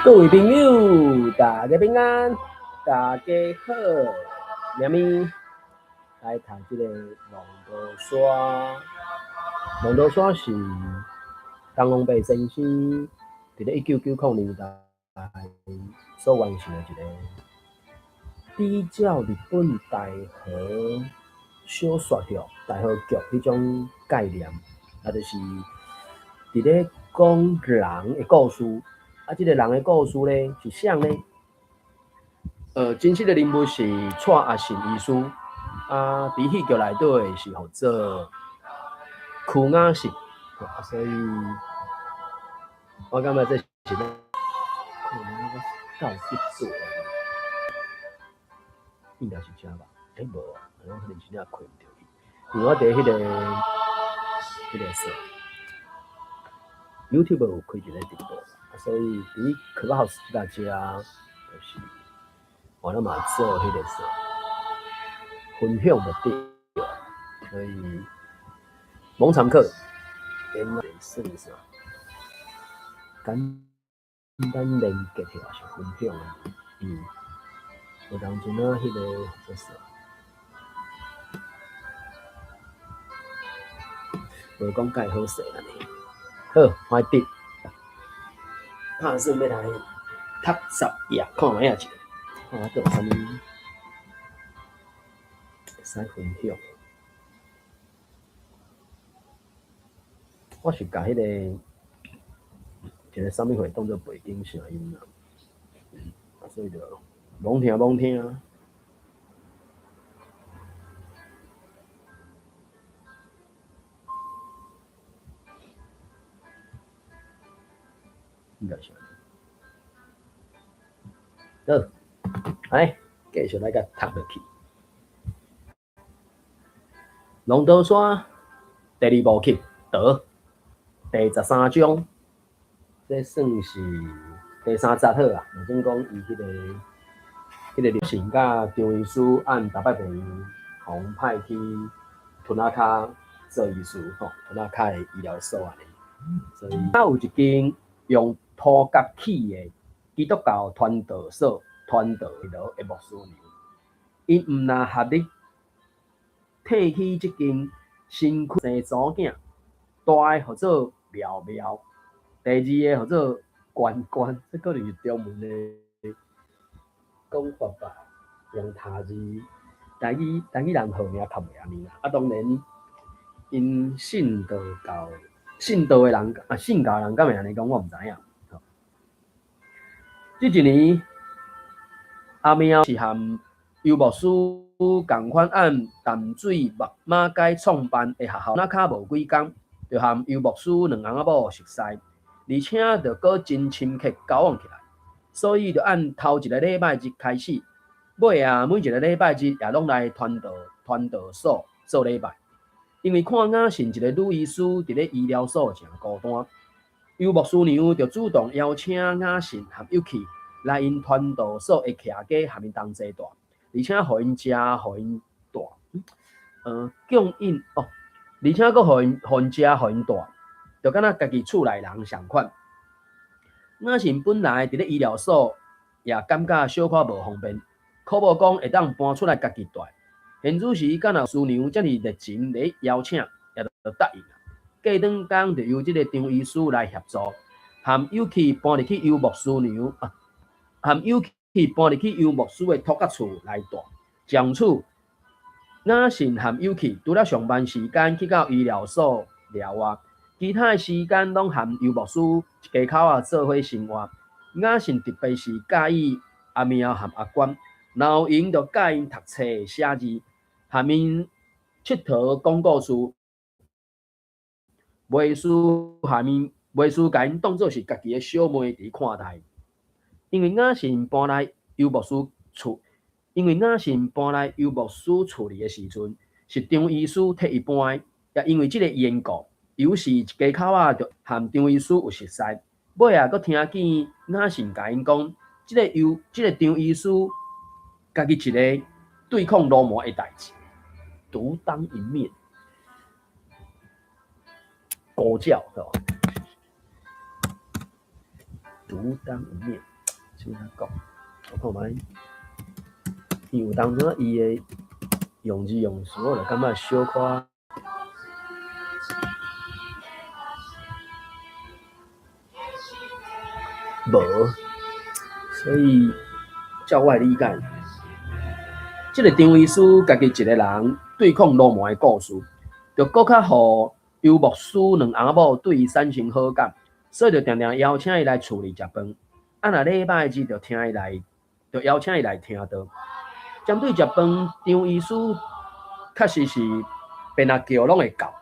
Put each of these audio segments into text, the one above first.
各位朋友，大家平安，大家好，明咪來讀這个浪淘沙。浪淘沙是陳王白先生佇咧1990年代所完成的一个比照日本大河小說劇、大河劇彼種概念，啊，就是佇咧講人的故事。啊，這个人的故事咧是啥呢？真實的人物是蔡阿信醫師，啊，佇戲劇內底是號做柯雅信，啊，所以我感覺這是可能我到底做，應該是這吧？欸，無啊，我可能真正開毋著去，因為我佇彼個啥 YouTube 有開一個直播。所以佇 Clubhouse 這遮，就是我攏嘛做彼個啥分享就對，所以罔參考，算啥？簡單連結還是分享啊？有當陣啊，彼個做啥？無講介好勢按呢。好，開始。拍算欲來讀10頁，看覓仔者，看我閣有啥物會使分享。我是共彼个一个啥物貨當做背景聲音啦，啊，所以就罔聽罔聽。應該是按呢。好，來繼續來共讀落去。浪淘沙第二部曲，淘第13章，這算是第三節好啊。就算講伊彼個劉信佮張醫師按逐擺病院，予阮派去屯仔跤做醫師吼，屯仔跤的醫療所按呢。所以，啊有一間用塗角起的基督教傳道所，傳道的牧師娘，𪜶毋若合力退去這間新開生查某囝，大的號做苗苗，第二个號做關關，這可能是中文的講法吧。用他字，台語人號名較袂按呢啦。啊，當然，𪜶信道教信道的人啊，信教的人敢會按呢講，我毋知影。這一年，阿喵是和尤牧師仝款按淡水牧馬街創辦的學校，那跤無幾工，就和尤牧師兩翁仔某熟似，而且就閣真親切交往起來。所以就按頭一个禮拜日開始，尾仔每一个禮拜日也攏來傳道所做禮拜。因為看雅信一个女醫師佇咧醫療所誠孤單，尤牧師娘就主動邀請雅信和友氣來𪜶傳道所的徛家和𪜶同齊蹛，而且予𪜶食，予𪜶蹛，供應哦，而且閣予𪜶食，予𪜶蹛，就敢若家己厝內人仝款。雅信本來佇咧醫療所也感覺小可無方便，可無講會當搬出來家己蹛。現此時敢若師娘遮爾熱情咧邀請，也就答應。過兩工就由這个張醫師來協助，含友氣搬入去尤牧師娘啊，含友氣搬入去尤牧師的托甲厝來蹛。從此，雅信含友氣除了上班時間去到醫療所了外，其他的時間攏含尤牧師一家口仔做伙生活。雅信特別是佮意阿喵和阿關，若有閒就教𪜶讀冊寫字，含𪜶𨑨迌講故事，袂輸共𪜶當做是家己的小妹佇看待。因為雅信搬來尤牧師厝裡的時陣，是張醫師替伊搬的，也因為這个緣故，尤氏一家口仔就和張醫師有熟似。尾仔閣聽見雅信共𪜶講，這个張醫師家己一个對抗羅摩的代誌，獨當一面，孤照，獨當一面。先講，我看覓，伊有當陣伊的用字用詞，我就感覺小可無，所以照我的理解，這个張醫師家己一个人對抗羅曼的故事，就閣較予尤牧師兩翁仔某對伊產生好感，所以就定定邀請伊來厝裡食飯。啊，若禮拜日就聽伊來，就邀請伊來聽道。針對食飯，張醫師確實是便若叫攏會到。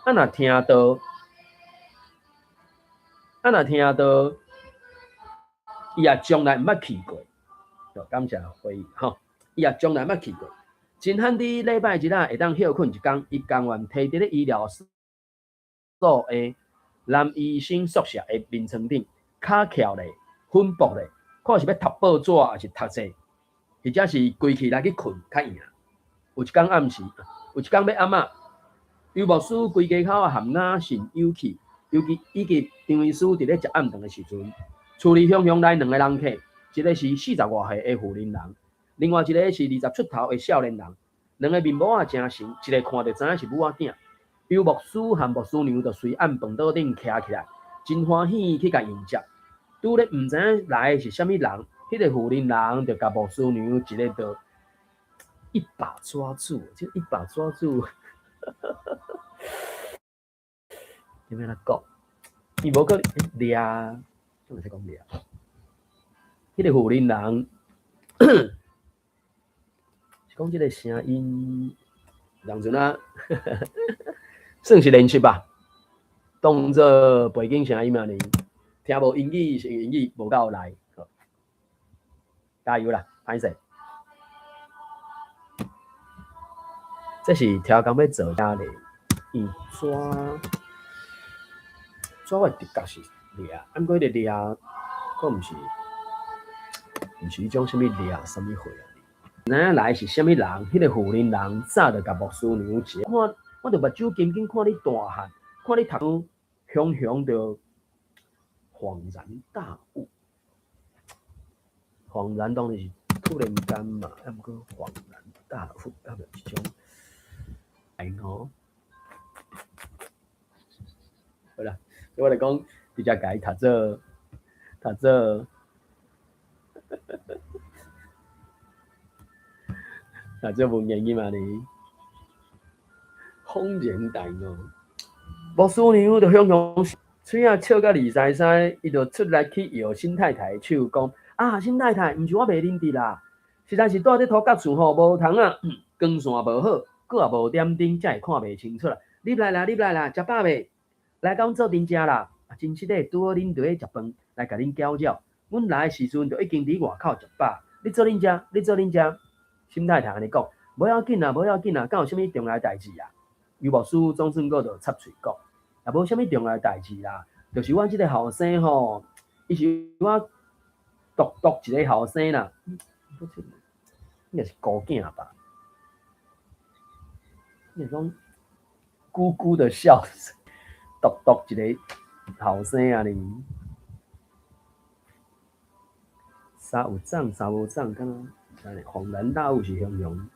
啊，若聽道，啊，若聽道，伊也從來毋捌去過。就感謝會議吼，伊也從來毋捌去過。真罕佇禮拜日仔會當歇睏一工，伊甘願提佇咧醫療所的男醫生宿舍的眠床頂，跤翹咧，粉薄咧，看是欲讀報紙，抑是讀冊，或者是規氣來去睏較贏。有一工暗時，有一工欲暗仔，尤牧師規家口仔含雅甚有趣，尤其以及張醫師佇咧食暗頓的時陣，厝裡雄雄來兩个人客，一个是四十外歲的婦人人，另外一个是二十出頭的少年人。兩个面毛仔誠神，一个看就知影是母仔囝。尤牧師和牧師娘就隨按飯桌頂徛起來，真歡喜去共迎接。拄咧毋知影來的是啥物人，彼个婦人人就共牧師娘一个就一把抓住，這一把抓住，欲按怎講？伊無可能掠，怎會使講掠？彼个婦人人是講這个聲音，人陣啊，算是練習吧，當做背景聲音嘛呢。聽無英語是英語無夠來，加油啦，歹勢。這是超工欲做遮咧，伊紙紙我的直覺是掠，啊，毋過彼个掠，閣毋是，毋是彼種啥物掠啥物貨啊？知影來是啥物人？彼个婦人人早就共牧師娘一个看，我著目睭緊緊看你大漢，看你讀書，雄雄就恍然大悟。恍然當然是突然間嘛，啊，毋過恍然大悟，啊，就是一種哎吼。好啦，所以我來講，直接共伊讀做讀做讀做文言語嘛呢？恍然大悟，牧師娘就雄雄喙仔笑甲膩師師，伊就出來去搖沈太太的手，講：啊，沈太太，毋是我袂啉得啦，實在是蹛佇塗角厝吼，無窗仔，光線無好，閣也無點燈，才會看袂清楚啦。入來啦，入來啦，食飽未？來共阮做陣食啦。啊，真實的，拄好恁佇咧食飯，來共恁攪擾。阮來的時陣就已經佇外口食飽。你做恁食，你做恁食。沈太太按呢講，無要緊啦，無要緊啦，敢有啥物重要代誌啊？尤牧師總算閣就插喙講，也無啥物重要代誌啦，就是阮這个後生吼，伊是我獨獨一个後生啦，應該是孤囝吧？應該講咕咕的笑聲，獨獨一个後生啊呢，三有長，三無長，敢若恍然大悟是形容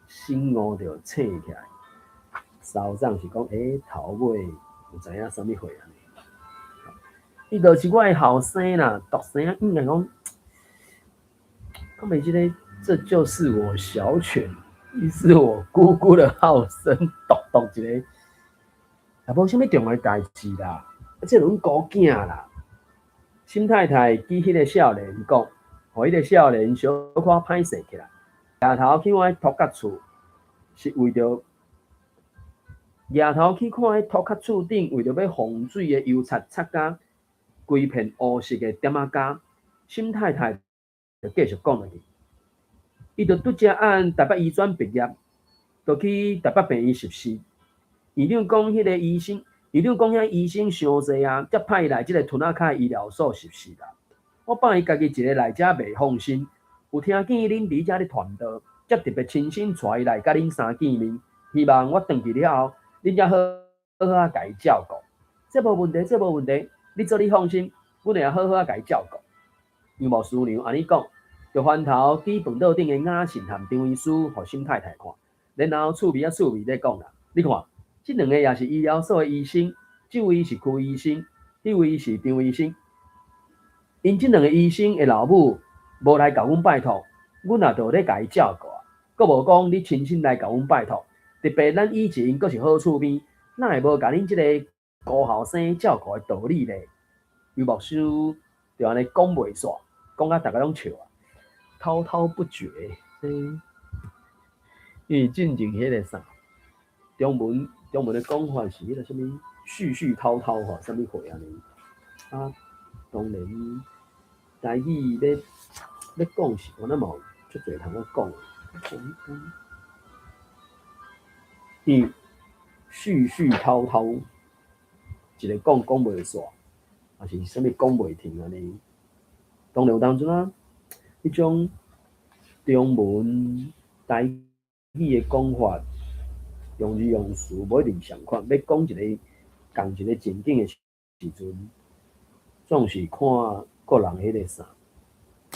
醒悟著醒起來，三有長是講頭尾有知影啥物貨按呢？伊就是我的後生啦，獨生仔應該講，講袂這个，這就是我小犬，伊是我姑姑的後生，獨獨一个，也無啥物重要代誌啦，啊，這阮姑囝啦。沈太太記彼个少年講，予彼个少年小可歹勢起來，舉頭去看彼塗角厝，是為著舉頭去看彼塗角厝頂，為著欲防水的油漆擦甲規片烏色的點仔膠。沈太太就繼續講落去，伊就拄才按台北醫專畢業，就去台北病院實習。院長講，彼个醫生，院長講遐醫生傷濟啊，才派伊來這个屯仔跤醫療所實習啦。我放伊家己一个來遮袂放心，有聽見恁佇遮咧傳道，才特別親身帶伊來佮恁三見面。希望我轉去了後，恁才好好仔共伊照顧。這無問題，這無問題，你做你放心，阮會好好仔共伊照顧。楊牧師娘按呢講，就翻頭舉飯桌頂的雅信和張醫師，予沈太太看，然後趣味仔趣味咧講啦。你看，這兩個也是醫療所的醫生，這位是柯醫生，彼位是張醫生。𪜶這兩个醫生的老母無來共阮拜託，阮也著咧共伊照顧啊。閣無講你親身來共阮拜託，特別咱以前閣是好厝邊，哪會無共恁這个孤後生照顧的道理咧？尤牧師就按呢講袂煞，講甲逐家攏笑啊，滔滔不絕。因為進前彼个啥，中文的講法是彼个啥物，絮絮滔滔吼，啥物貨按呢？啊，當然台語欲講是，我那嘛有足濟通好講。伊絮絮滔滔，一个講講袂煞，抑是啥物講袂停按呢？當然有當陣啊，彼種中文台語的講法，用字用詞無一定仝款。欲講一个仝一个情景的時陣，總是看個人彼个啥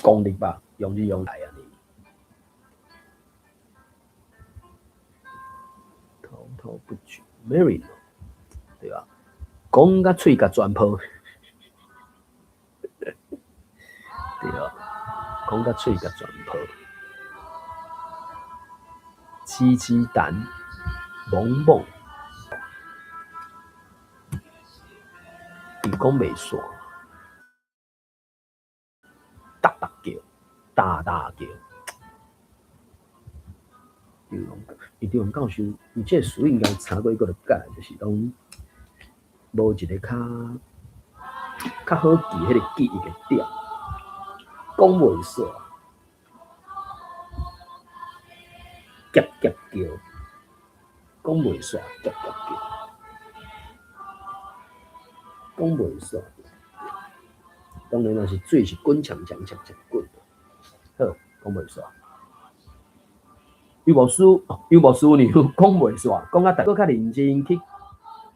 功力吧，用字用來按呢。滔滔不絕，Mary 對吧？講甲喙共全泡，對啊，講甲喙共全泡，痴痴等，懵懵，伊講袂煞，逐逐叫，大大叫。伊張教授，伊這個詞應該查過閣著改，就是講無一个較好記彼个記憶的點，講袂煞，夾夾叫，講袂煞，夾夾叫，講袂煞。當然若是水是滾長長長長滾，好，講袂煞。尤牧師娘講袂煞，講甲閣較認真去，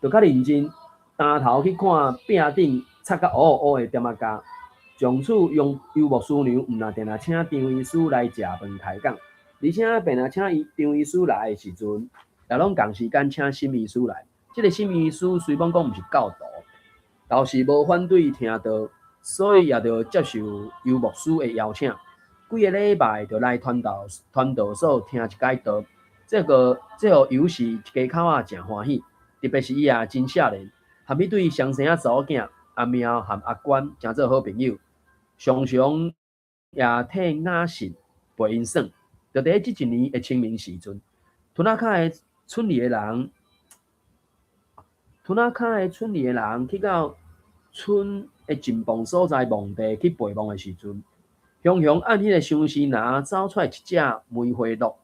就較認真，擔頭去看壁頂擦甲烏烏的點仔膠。從此用尤牧師娘毋若定定請張醫師來食飯開講，而且定定請伊張醫師來的時陣，也攏仝時間請沈醫師來。這个沈醫師雖罔講毋是教徒，倒是無反對聽道，所以也就接受尤牧師的邀請。幾个禮拜就來傳道所聽一擺道，這个這予尤氏一家口仔誠歡喜，特別是伊也真少年，和彼對雙生仔查某囝阿妙和阿娟成做好朋友，常常也替雅信陪𪜶耍。就佇這一年的清明時陣，屯仔跤的村里的人去到村的盡傍所在墓地去陪墓的時陣，雄雄按彼个相思林走出來一隻梅花鹿，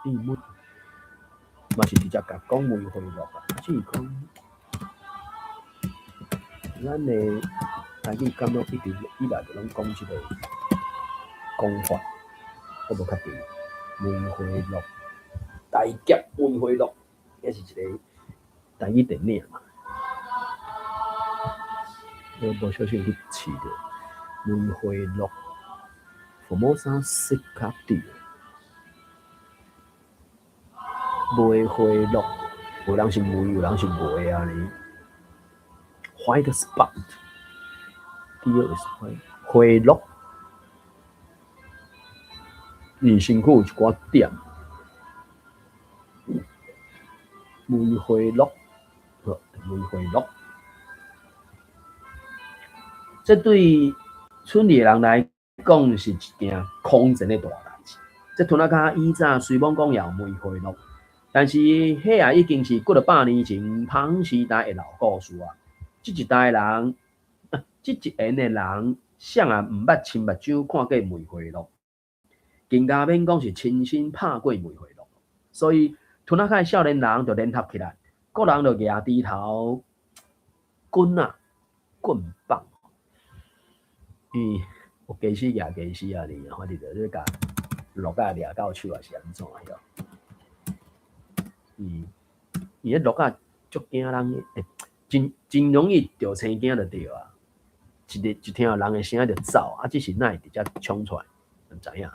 伊嘛是直接共講梅花鹿啊，只是講咱的台語敢若一直以來就攏講這个講法，我無確定。梅花鹿，大俠梅花鹿，這是一个台語電影嘛？我無小心去試著。梅花鹿，Formosa sika deer。梅花鹿，有人是梅，有人是梅按呢。White spot，deer is white。花鹿，伊身軀有一寡點。梅花鹿，好，梅花鹿。這對村里的人來講是一件空前的大代誌。這屯仔跤以早雖罔講也有梅花鹿，但是彼也已經是幾若百年前龐時代的老故事啊。這一代人，這一緣的人，誰也毋捌親目睭看過梅花鹿，更加免講是親身拍過梅花鹿。所以屯仔跤的少年人就聯合起來，各人就舉豬頭棍仔棍棒。有家私舉家私啊，你反正就咧共鹿仔掠到手抑是按怎曉？伊彼鹿仔足驚人的，欸，真容易著青驚就對啊。一日一聽到人的聲就走，啊，這是哪會直接衝出來？毋知影。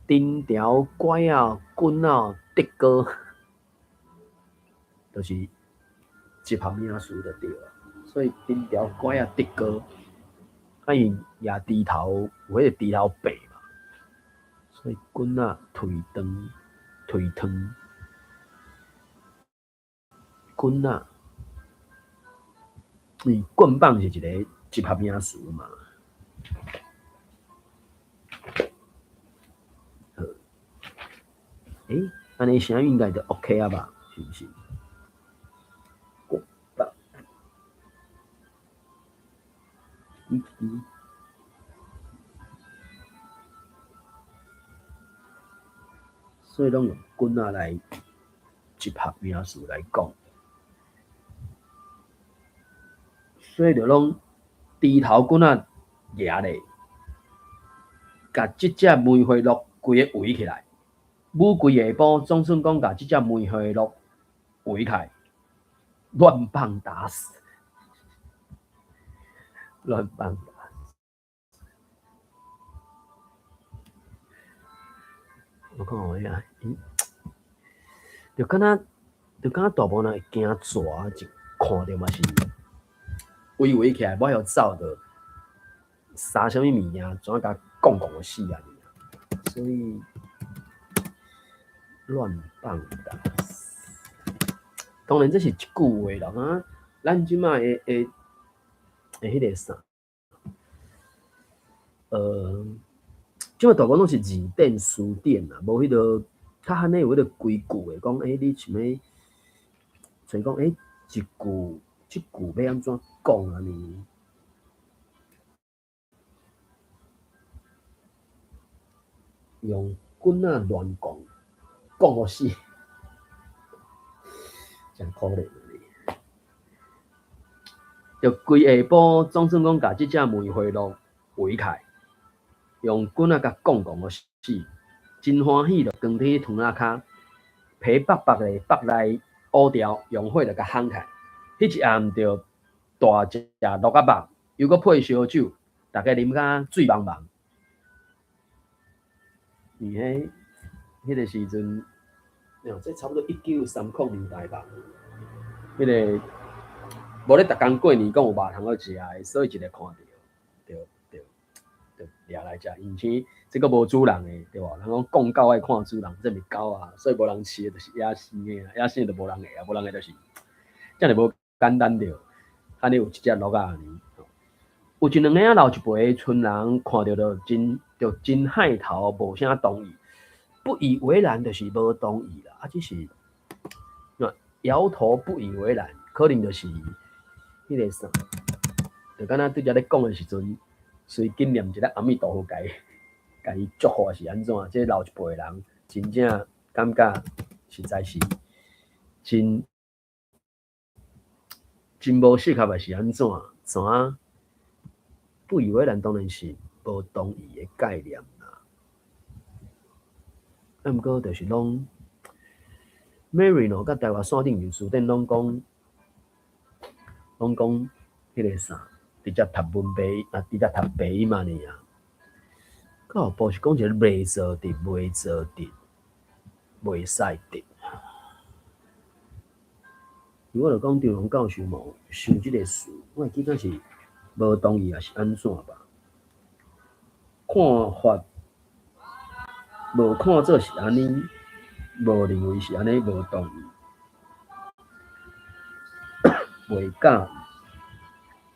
藤條、拐仔、棍仔、竹篙，就是集合名詞就對啊。所以藤條、拐仔、竹篙，啊𪜶舉豬頭有彼個豬頭病嘛，所以棍仔、腿長、腿長，棍仔，因為棍棒是一個集合名詞嘛。好，欸，按呢聲應該就 OK 啊吧？是毋是？棍棒，所以攏用棍仔來集合名詞來講，所以就攏豬頭棍仔舉咧，共這隻梅花鹿規个圍起來。武規下晡總算講共這隻梅花鹿圍起來，亂棒打死，亂棒打死。我看有影，就敢若大部分人會驚蛇，一看著嘛是圍圍起來，無曉走就殺啥物物件，怎共摃摃予死啊！所以亂棒打死。當然這是一句話啦，啊，咱這擺的的的彼個啥，這擺大部分攏是字典、詞典啦，無彼個較罕咧有彼個規矩的，講欸，你想欲揣講欸，一句這句欲按怎講按呢？用棍仔亂摃，摃予死，真可憐。就規下晡總算講共這隻梅花鹿圍起來，用棍仔共摃摃予死，真歡喜，就扛佇窗仔跤，皮薄薄的腹內烏掉，用火就共烘起來。彼一暗就大食鹿仔肉，又閣配燒酒，逐家啉甲醉茫茫。伫彼個時陣，這差不多1930年代吧。彼個無咧，逐工過年講有肉通好食的，所以一个看著，就就就掠來食。而且這閣無主人的，對無？人講講狗愛看主人，這毋是狗啊，所以無人飼的，就是野生的啊，野生的就無人會啊，無人會就是遮爾無簡單著。按呢有一隻鹿仔按呢，有一兩个老一輩的村人看著就真就真害頭，無啥同意，不以為然，就是無同意啦。啊，只是搖頭不以為然，可能就是彼個啥，就敢若拄才咧講的時陣，隨緊念一个阿彌陀佛，共伊共伊祝福是按怎？這老一輩的人真正感覺實在是真真無適合，抑是按怎？怎啊？不以為然，當然是無同意的概念啦。啊，毋過就是攏 Marino 佮台灣山頂舊書典攏講，攏講彼個啥，直接讀文白啊，直接讀白音按呢啊。到後部是講一个袂做得，袂做得，袂使得。我就講張龍教授嘛有想這个詞，我會記得是無同意抑是按怎吧？看法無看做是按呢，無認為是按呢，無同意，袂佮意，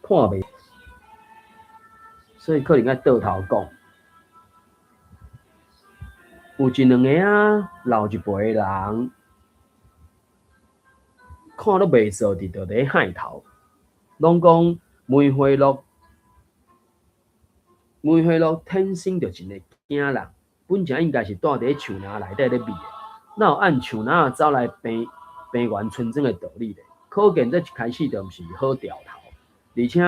看袂，所以可能愛倒頭講。有一兩個啊，老一輩的人看都袂做佇就佇咧害頭，攏講梅花鹿，梅花鹿天生就真會驚人，本正應該是蹛佇咧樹林內底咧覕的，哪有按樹林仔走來平平原村莊的道理咧？可見這一開始就毋是好兆頭，而且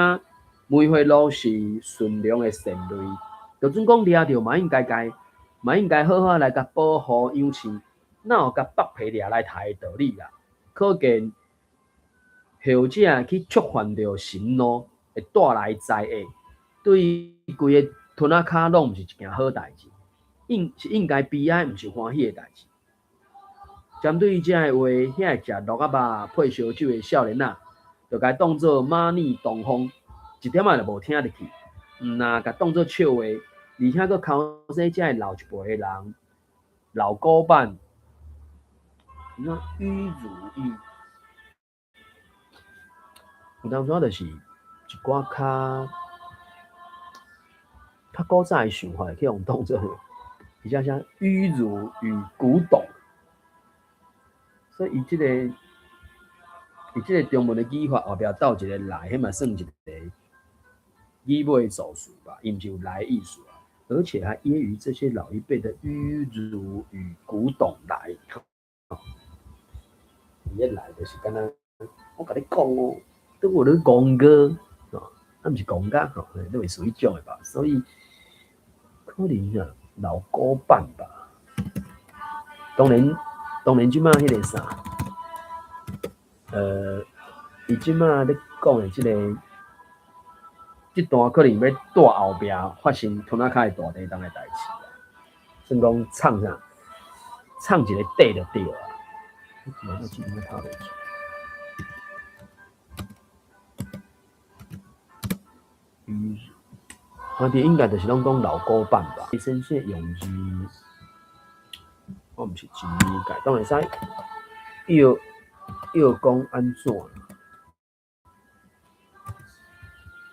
梅花鹿是馴良的善類，就準講掠著嘛應該該，嘛應該好好來共保護養飼，哪有共剝皮掠來刣的道理啦？可見後者去觸犯著神怒，會帶來災厄，對規个屯仔跤攏毋是一件好代誌，應是應該悲哀，毋是歡喜的代誌。針對這个話，遐個食鹿仔肉配燒酒的少年仔，就共伊當做馬膩東風，一點仔就無聽入去，毋若共當做笑話，而且閣剾洗這个老一輩的人，老古板，怎迂儒語？有當陣就是一寡較較古早的想法，去予當做，而且啥迂儒與古董，所以伊這個伊這個中文的語法後壁鬥一個來，彼嘛算一個語尾助詞吧，伊毋是有來意思啊，而且還揶揄這些老一輩的迂儒與古董來，伊個來就是敢若我共你講哦，拄有咧戇哥，吼，啊毋是戇甲吼，都會屬於種的吧，所以可能啊老古板吧。當然，當然這馬彼個啥，伊這馬咧講的這个，這段可能欲帶後壁發生屯仔跤的大地動的代誌啦，算講藏啥，藏一個底就對啊。我這邊拍袂出。嗯，反正應該就是攏講老古板吧。先生用字，我毋是真理解，當然會使要要講按怎。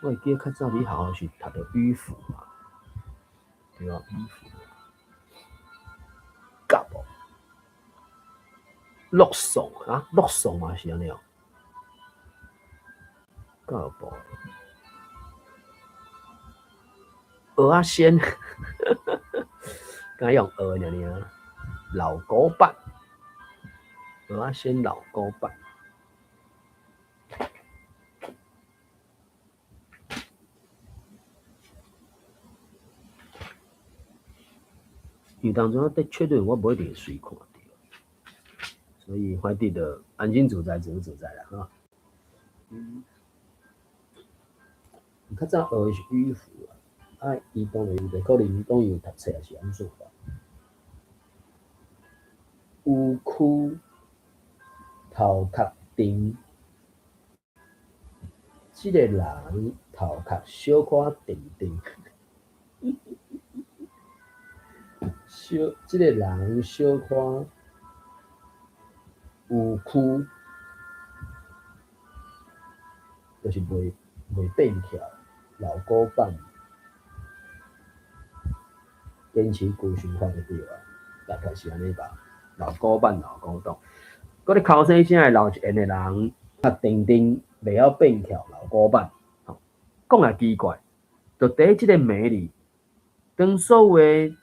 我會記得較早佇學校是讀著語符嘛，對啊，語符。甲無？樂送啊，樂送嘛是按呢哦。教無？蚵仔煎，敢用蚵爾爾，老古板，蚵仔煎老古板。因為當陣佇確認，我無一定會隨看著，所以反正就安心自在，自由自在啦，吼。嗯，較早學的是語符啊，啊，伊當然就可能講伊有讀冊，抑是按怎吧。迂曲頭殼定，這个人頭殼小可定定。小，這个人小可迂曲，就是袂袂變巧，老古板，堅持舊想法就對啊，大概是按呢吧。老古板，老古董，閣咧剾洗聲的老一緣的人，較定定，袂曉變巧，老古板。吼，講也奇怪，就佇這個暝裡，當所有的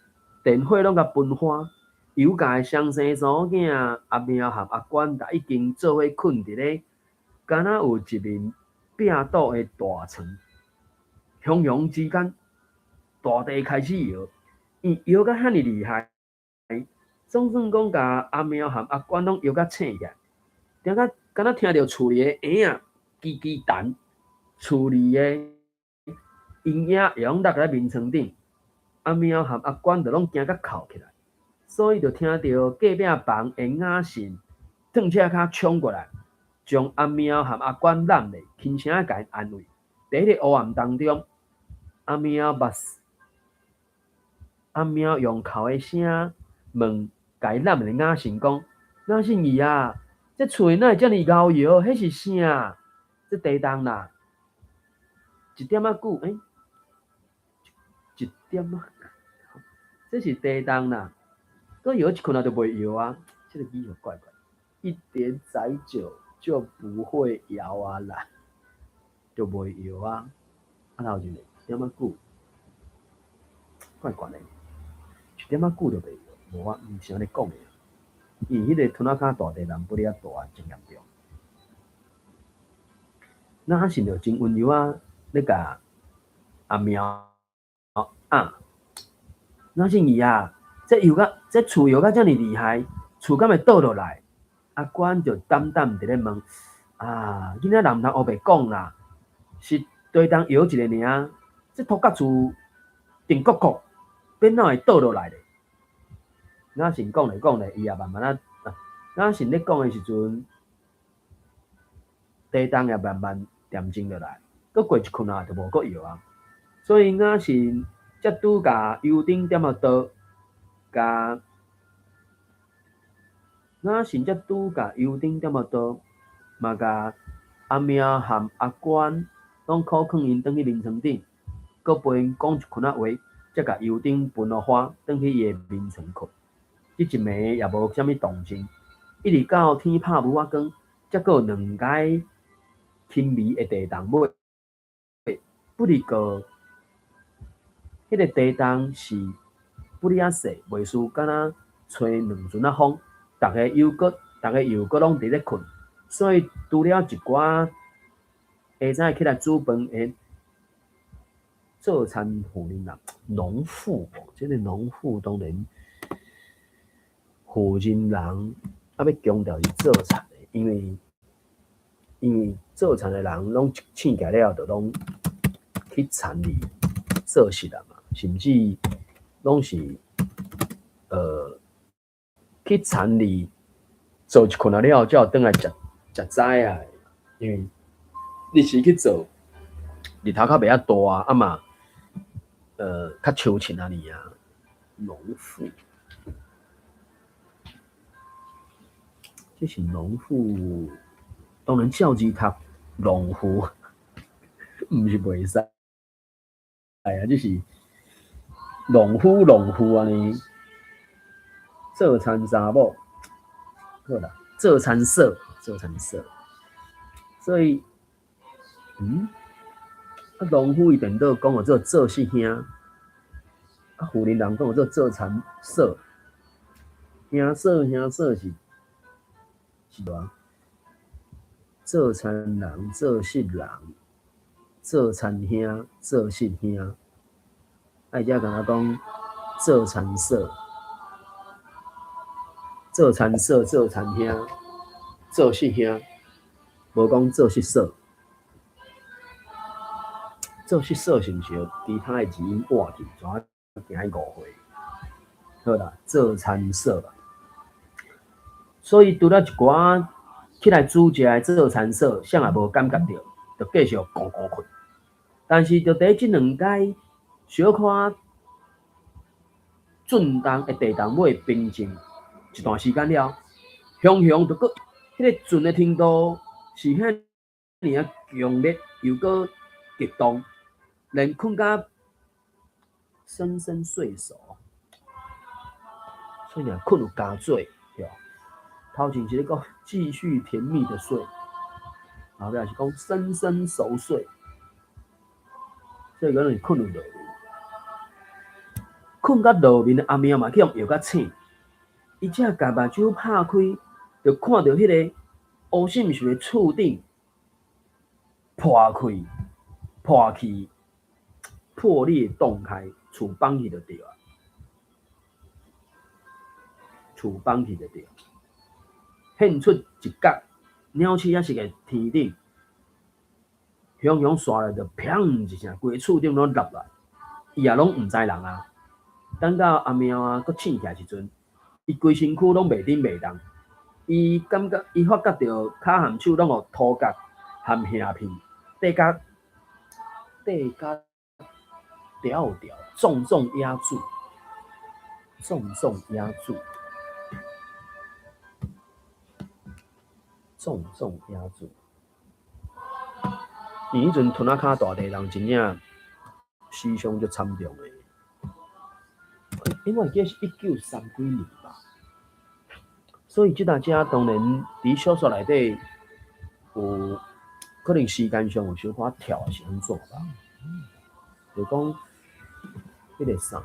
電火攏共分花，尤家的雙生查某囝阿喵和阿關，就已經做伙睏佇咧，敢若有一面壁倒的大床。雄雄之間，大地開始搖，伊搖甲遐爾厲害，總算講共阿喵和阿關攏搖甲醒起來，聽甲敢若聽著厝裡的嬰仔吱吱彈，厝裡的陰影會攏落佇眠床頂。阿喵和阿關就攏驚甲哭起來，所以就聽著隔壁房的雅信褪車跤衝過來，將阿喵和阿關攬咧，輕聲共𪜶安慰。佇彼個黑暗當中，阿喵目阿喵用哭的聲問共伊攬的雅信講：雅信姨啊，這厝裡哪會遮爾𠢕搖？彼是啥？這地動啦，一點仔久，欸，一點仔。這是地動啦，閣搖一困仔就袂搖啊！這个語法怪怪，一點載久就不會搖啊啦，就袂搖啊。啊，頭一个點仔久，怪怪的，一點仔久就袂搖，無啊，毋是按呢講的。因為彼个屯仔跤大地震不哩遐大，真嚴重。雅信就真溫柔啊，咧共阿喵啊。雅信姨啊，這搖甲這厝搖甲遮爾厲害，厝敢會倒落來？阿關就膽膽佇咧問：啊，囡仔人毋通烏白講啦，是地動搖一下爾，這塗角厝定國國，變怎會倒落來咧？雅信講咧講咧，伊也慢慢仔，雅信咧講的時陣，地動也慢慢恬靜落來，閣過一困仔就無閣搖啊。所以雅信才拄共油燈點仔桌，共雅信才拄共油燈點仔桌，嘛共阿喵含阿關攏苦勸𪜶轉去眠床頂，閣陪𪜶講一困仔話，才共油燈歕予花，轉去伊的眠床睏。這一暝也無啥物動靜，一直到天拍霧仔光，才閣有兩擺輕微的地動尾，不過彼个地動是不哩仔細，袂輸敢若吹兩陣仔風，逐个又閣攏佇咧睏，所以除了一寡下早起來煮飯的做田婦人人，農婦，這个農婦當然婦人人啊，欲強調是做田的，因為做田的人攏一醒起來了後，就攏去田裡做事啦嘛，甚至攏是去田裡做一困仔了後，才會轉來食食早仔。因為日時去做，日頭較袂遐大啊嘛，較秋晴按呢啊，農婦，這是農婦，當然照字讀農夫，毋是袂使啊，這是農夫農婦按呢，做田查某，好啦，做田嫂，做田嫂，所以，啊，農夫伊顛倒講號做做穡兄，啊，婦人人講號做做田嫂，兄嫂兄嫂是偌？做田人，做穡人，做田兄，做穡兄，啊，伊遮敢若講做田嫂，做田嫂，做田兄，做穡兄，無講做穡嫂。做穡嫂是毋是有其他的字音換去，怎啊驚去誤會？好啦，做田嫂啦。所以除了一寡起來煮食的做田嫂，啥也無感覺著，就繼續咕咕睏。但是就佇這兩擺小可震動的地動尾平靜一段時間了，雄雄就閣彼个震的程度是遐爾仔強烈，又閣激動，連睏甲深深睡熟，所以若睏有加水，對。頭前是咧講繼續甜蜜的睡，後壁是講深深熟睡，所以可能是睏有落眠。睏甲落眠的阿喵嘛去予搖甲醒，伊才共目睭拍開，就看著彼个烏滲滲的厝頂破開、破去、破裂洞開，厝崩去就對啊，厝崩去就對。現出一角鳥鼠仔式的天頂，雄雄紲來就砰一聲，規个厝頂攏落來，伊也攏毋知人啊。等到阿喵啊閣醒起來時陣，伊規身軀攏袂振袂動，伊感覺伊發覺著跤和手攏予塗角和瓦片綴甲綴甲牢牢，重重壓住，重重壓住。重重壓住。因彼陣屯仔跤大地動真正死傷足慘重的。因為記得是一九三幾年吧，所以這搭遮當然佇小說內底有可能時間上有小可跳抑是按怎吧？就講彼个啥，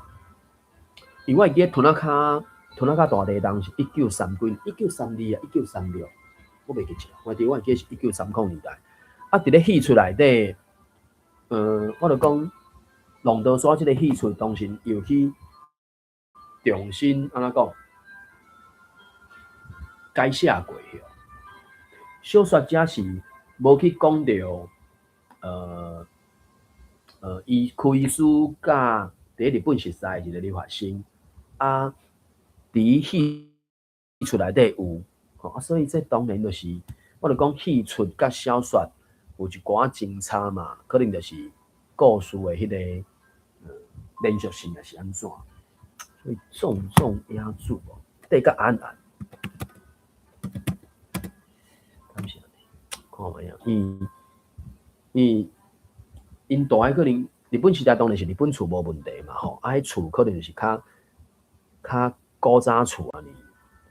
因為我會記得屯仔跤大地動是一九三幾，1932啊，1936，我袂記得，我記得是1930年代。啊，佇咧戲出內底，我就講龍德山這个戲出當時又去重新按怎講改寫過去。小說家是無去講著，伊開始教佇日本熟似一個留學生，啊，佇戲出內底有，吼啊，所以這當然就是，我就講戲出佮小說有一寡真差嘛，可能就是故事的彼個連續性抑是按怎，所以種種野主哦，缀甲暗暗，敢是按呢？看覓啊，𪜶蹛的可能日本時代當然是日本厝無問題嘛吼，啊，彼厝可能就是較古早厝按呢，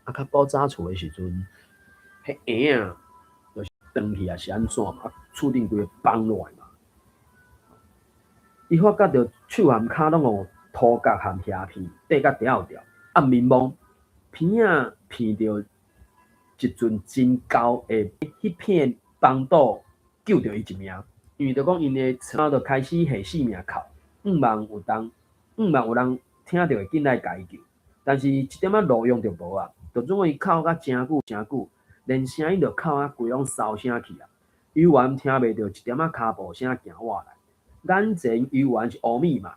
啊，較古早厝的時陣，彼嬰仔就是斷去抑是按怎嘛，啊，厝頂規个崩落來嘛。伊發覺著手和跤攏予塗角和蝦片綴甲掉掉，暗暝摸片仔片著一陣真厚的彼片崩倒救著伊一命，因為著講𪜶的床就開始下死命哭，向望有當，向望有人聽著會緊來共伊救，但是一點仔路用就無啊，就總伊哭甲誠久誠久，連聲音就哭啊規攏燒聲去啊，猶原聽袂著一點仔跤步聲行倚來。眼前猶原是烏密碼，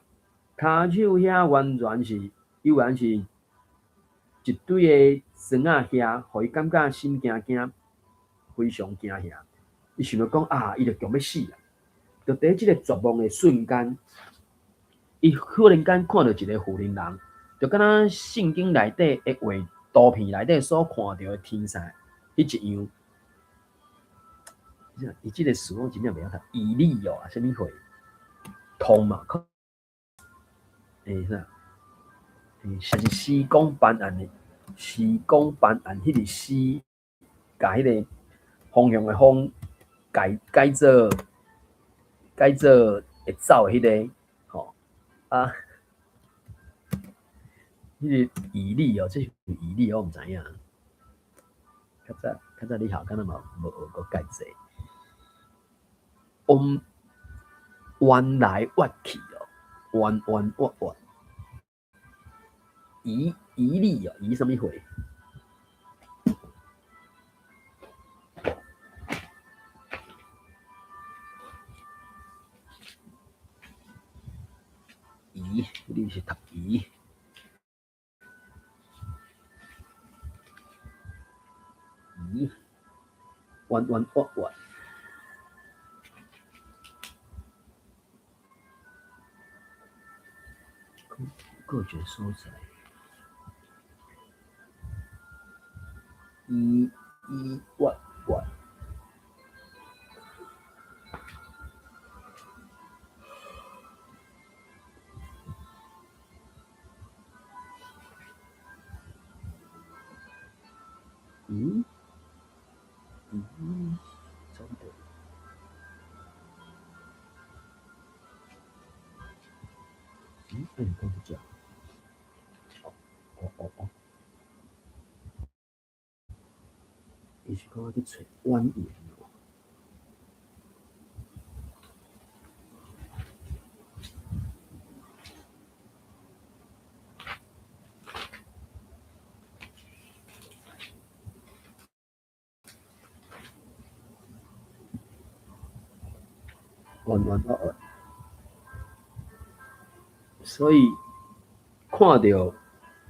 跤手遐完全是猶原是一堆的酸仔遐，予伊感覺心驚驚，非常驚嚇。伊想著講啊，伊就強欲死啊！就佇這个絕望的瞬間，伊忽然間看著一个婦人人，就敢若聖經內底的畫圖片內底所看著的天使彼一樣。伊這个詞我真正袂曉讀，以利哦，啥物貨？通嘛？啥？是施工辦案的，施工辦案，彼个施，共彼个方向的方改改做改做會走的彼个，吼啊，彼个以利哦，這是以利，我毋知影。較早較早你校敢若嘛無學過蓋濟。彎來彎去哦，彎彎彎彎。以以利哦，以啥物貨？以，你是讀以。以，彎彎彎彎。閣有一个所在，伊伊彎彎。嗯？嗯？真的？嗯？欸，你講佇遮？哦哦哦。伊是講去揣蜿蜒哦。彎彎彎彎，所以看著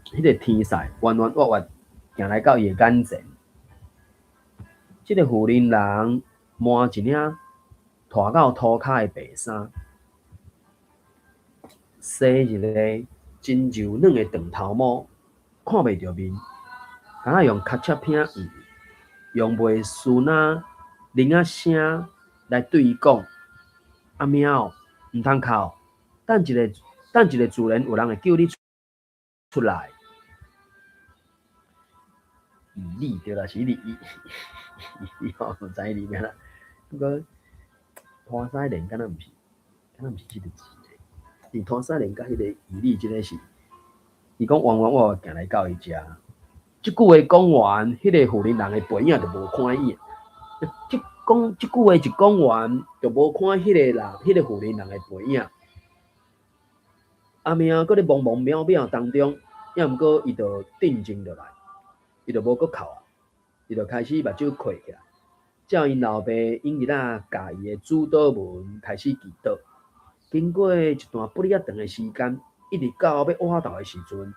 彼个天使彎彎彎彎行來到伊的眼前，這个婦人人換一領拖到塗跤的白衫，梳一个真柔軟的長頭毛，看袂著面，敢若用尻切片黃，用袂輸若鈴仔聲來對伊講：阿喵，毋通哭，等一下，等一下，自然有人會救你出來。以利對啦，是伊伊伊吼，毋知伊名啦。不過拖屎蓮敢若毋是，敢若毋是這个字咧。伊拖屎蓮佮彼個以利這个是，伊講彎彎我行來到伊遮。這句話講完，彼個婦人人的背影就無看影。這講這句話一講完，就無看彼個人，彼個婦人人的背影。阿喵閣咧茫茫渺渺當中，抑毋過伊就鎮靜落來，伊就無閣哭啊，伊就開始目睭閉起來，照𪜶老爸𪜶兒仔教伊的主禱文開始祈禱。經過一段不哩仔長的時間，一直到欲倚晝的時陣，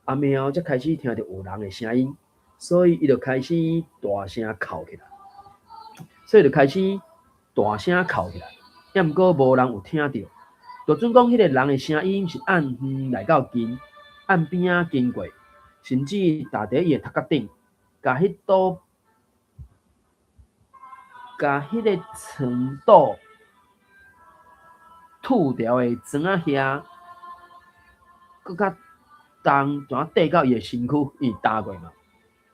阿喵才開始聽著有人的聲音，所以伊就開始大聲哭起來，所以就開始大聲哭起來。抑毋過無人有聽著，就準講彼个人的聲音是按遠來到近，按邊仔經過，甚至踏佇伊的頭殼頂，共彼堵，共彼个床肚吐掉的砖仔遐，閣較重，怎綴到伊的身軀，伊焦過嘛。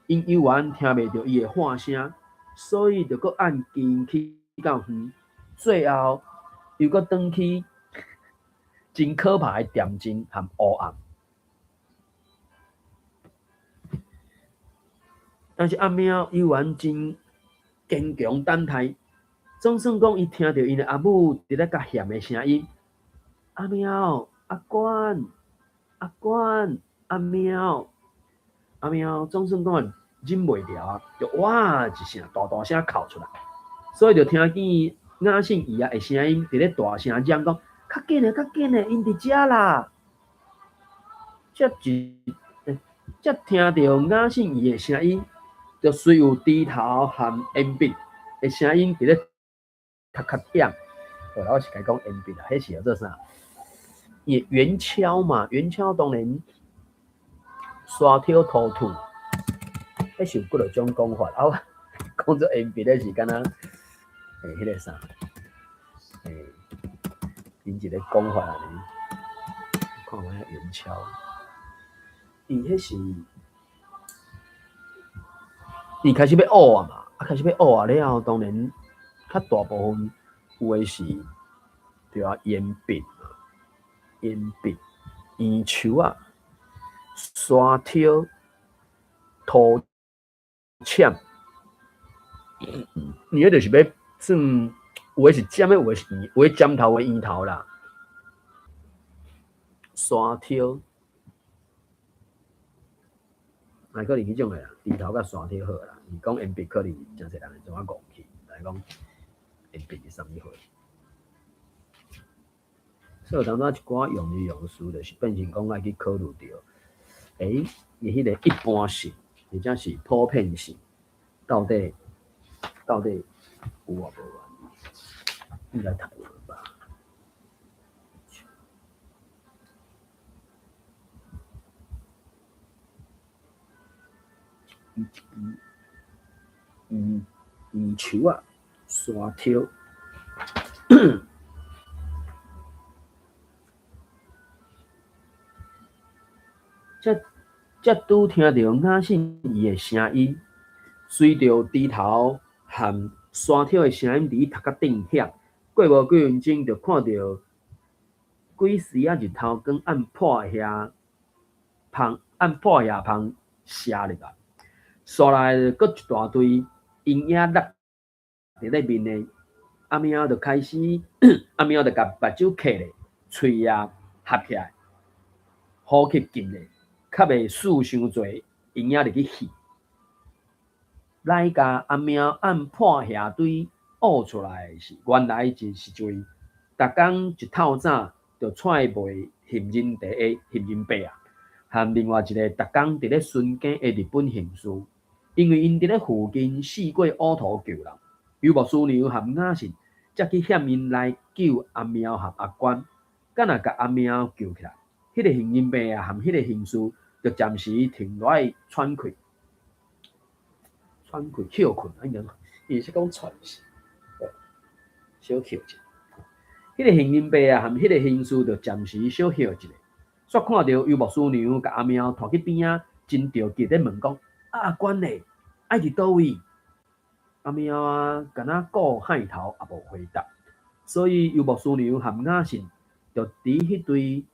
𪜶猶原聽袂著伊的喊聲，所以就閣按近去到遠，最後又閣轉去真可怕的恬靜和烏暗。但是阿喵猶原真堅強等待，總算講伊聽著𪜶的阿母佇咧共喊的聲音：阿喵，阿關，阿關，阿喵，阿喵，總算講忍袂牢啊，就哇一聲大大聲哭出來，所以就聽見雅信姨仔的聲音佇咧大聲嚷講：較緊的，較緊的，𪜶佇遮啦！才一，才聽著雅信姨的聲音，就隨有豬頭和鉛筆的聲音佇咧頭殼頂。後來我是共伊講鉛筆啦，彼是叫做啥？伊圓鍬嘛，圓鍬當然沙挑塗土，彼是有幾落種講法。啊，我講做鉛筆咧是敢若彼个啥？𪜶一个講法按呢。看覓圓鍬，伊彼是伊開始欲挖啊嘛，啊開始欲挖啊了後，當然較大部分有的是對啊，鉛筆嘛，鉛筆、圓鍬仔、沙挑、塗攕，伊彼就是欲算有的是尖的，有的是圓，有的尖頭，有的圓頭啦。沙挑，啊，可能彼種的啦，豬頭佮沙挑好啦。伊講鉛筆可能誠濟人會怎啊戇去，來講鉛筆是啥物貨？所以有當陣一寡用字用詞，就是變成講愛去考慮著，伊彼個一般性，或者是普遍性，到底到底有抑無啊？應該讀無吧？一支圓圓鍬仔，沙挑。才才拄聽著雅信姨的聲音，隨著豬頭和沙挑的聲音佇伊頭殼頂響，過無幾分鐘就看著幾絲仔日頭光按破遐縫，按破遐縫射入來，紲來閣一大堆陰影落佇咧面的，阿喵就開始，阿喵就共目睭瞌咧，喙也合起來，呼吸緊咧，較袂輸傷濟陰影入去戲。來共阿喵按破瓦堆挖出來是，原來就是一位，逐工一透早就出來賣杏仁茶的杏仁伯仔，和另外一个逐工佇咧巡更的日本刑事，因為𪜶佇咧附近四過挖土救人，尤牧師娘和雅信才去喊𪜶來救阿喵和阿關，敢若共阿喵救起來，彼个杏仁伯仔和彼个刑事就暫時停落來喘氣。喘氣歇睏，應該伊是講喘息，小歇一下。彼个杏仁伯仔和彼个刑事就暫時小歇一下，煞看著尤牧師娘共阿喵拖去邊仔，真著急咧問講：啊，阿關咧，愛佇佗位？阿喵仔，敢若顧害頭也無回答，所以尤牧師娘和雅信就佇彼堆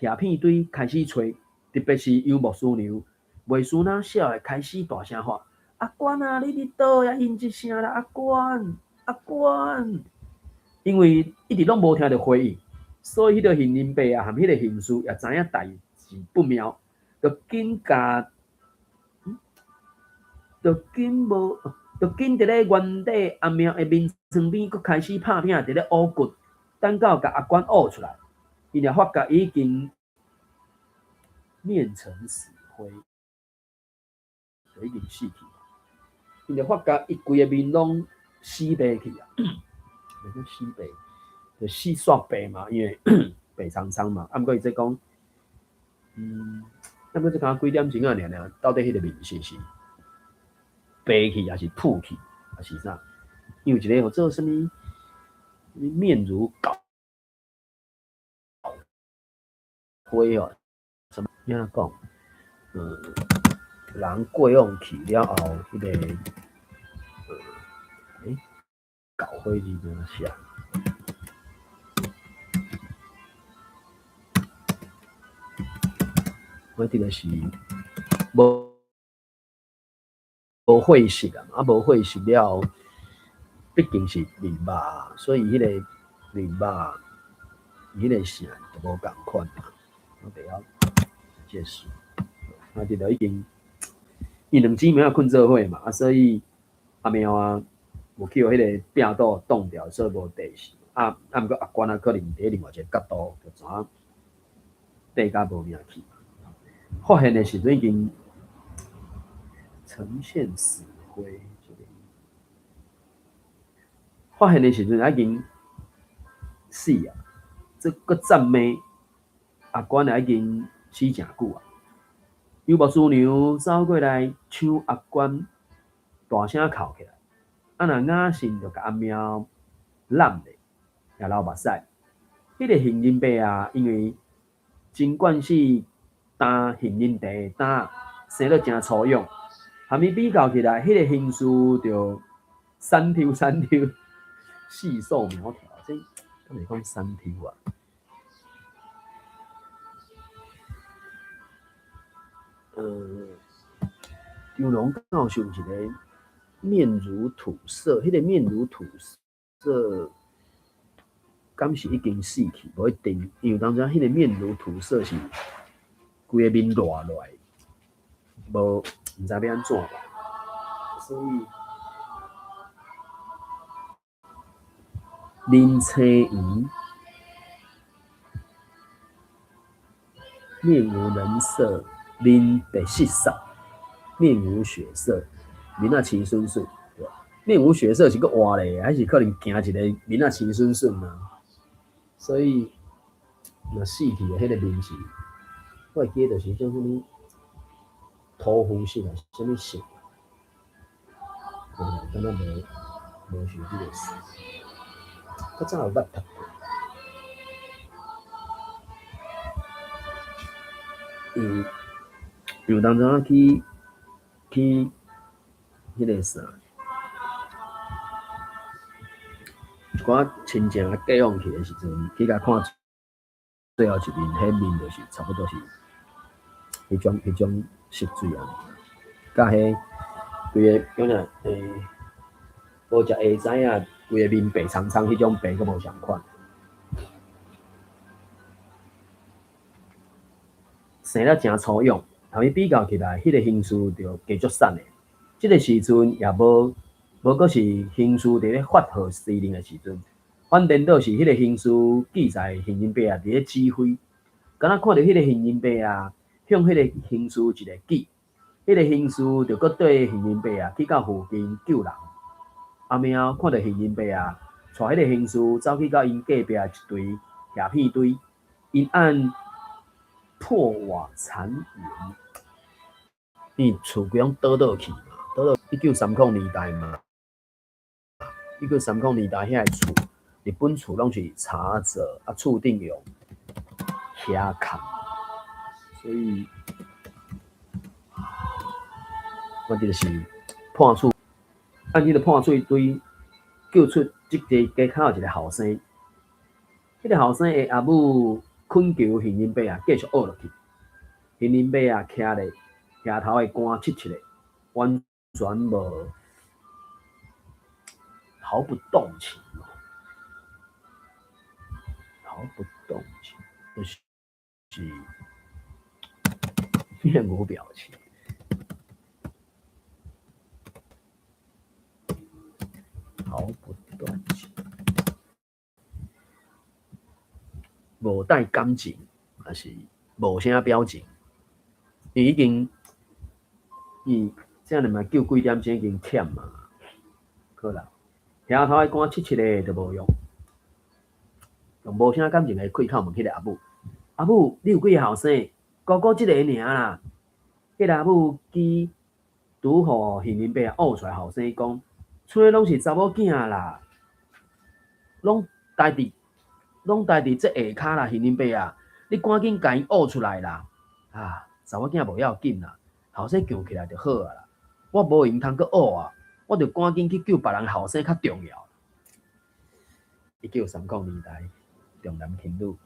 瓦片堆開始揣，特別是尤牧師娘，袂輸哪痟的開始大聲喊：阿關啊，你佇佗位啊？應一聲啦，阿關，阿關！因為一直攏無聽著回應，所以彼个杏仁伯仔和彼个刑事也知影代誌不妙，就緊共，就緊無，就緊佇咧原底阿喵的眠床邊，閣開始拍拼佇咧挖掘，等到共阿娟挖出來，𪜶也發覺已經面成死灰，就已經死去。𪜶就發覺伊規个面攏死白去啊，袂講死白，就死煞白嘛，因為白蒼蒼嘛。啊，毋過伊這講，啊，毋過這敢幾點鐘啊，爾爾，到底彼個面是白去，抑是璞去，抑是啥？因為有一個號做啥物，面如槁灰哦，啥物按怎講？人過往去了後，彼個，槁灰字按怎寫？我這個是無血色啊，啊無血色了後，畢竟是面肉，所以彼個面肉，彼個色就無仝款嘛。我袂曉解釋，啊，這就已經，𪜶兩姊妹仔睏做伙嘛，啊，所以阿喵啊，有去予彼個壁堵擋掉，所以無地勢。啊，毋過阿娟啊，可能佇另外一个角度，就知影地甲無命去。發現的時陣已經呈現死灰，這個發現的時陣已經死啊！這閣讚美阿娟也已經死誠久啊！尤牧師娘走過來搶阿娟，大聲哭起來。啊，若雅信就共阿喵攬咧，也流目屎。彼個杏仁伯啊，因為真慣勢擔杏仁茶的擔生得誠粗勇，含伊比較起來，彼個刑事就瘦抽瘦抽，細瘦苗條。這敢會講瘦抽啊？張龍教授一个面如土色，彼個面如土色，敢是已經死去？無一定，因為當陣彼個面如土色是規个面爛落來，無毋知欲按怎吧。所以面青黃，面無人色，面白色煞，面無血色，面仔青恂恂，對吧？面無血色是閣活咧，還是可能驚一个面仔青恂恂啊？所以若死去的彼个面是，我會記得就是種啥物塗膚色啊，啥物色？敢若無想這個事，較早有捌讀過。因為當陣去彼個啥，一寡親情啊過往去的時陣，去共看最後一面，彼面就是差不多是彼種色水啊，佮彼規个講啥？無食下知影，規个面白蒼蒼，彼種白閣無仝款。生了誠粗勇，同伊比較起來，彼個刑事就加足瘦的。這个時陣也無閣是刑事佇咧發號施令的時陣，反顛倒是彼個刑事記載杏仁伯啊佇咧指揮，敢若看著彼個杏仁伯啊向彼個刑事一个指，彼個刑事就閣綴杏仁伯啊去到附近救人。阿喵看著杏仁伯啊，帶彼個刑事走去到𪜶隔壁一堆瓦片堆，𪜶按破瓦殘垣，因厝規攏倒落去嘛，倒落1930年代嘛，1930年代遐个厝，日本厝攏是茶座啊，厝頂用瓦崁，所以我這就是破厝，按彼个破碎堆救出這个街口一个後生，彼个後生的阿母懇求杏仁伯啊繼續學落去，杏仁伯啊徛咧，額頭的汗溼溼的，完全無毫不動情哦，毫不動情，就是面無表情，毫不動情。無帶感情，抑是無啥表情，伊已經伊這爾嘛救幾點鐘已經忝啊，好啦，額頭的汗溼溼的都無用，用無啥感情的開口問彼个阿母：阿母，你有幾个後生？姑姑一個爾啦。彼个阿母記拄予杏仁伯挖出來後生講，賰的攏是查某囝啦，攏待佇這下跤啦，杏仁伯啊，你趕緊共𪜶挖出來啦！啊，查某囝無要緊啦，後生強起來就好啊啦。我無閒通閣挖啊，我著趕緊去救別人後生較重要。1930年代，重男輕女，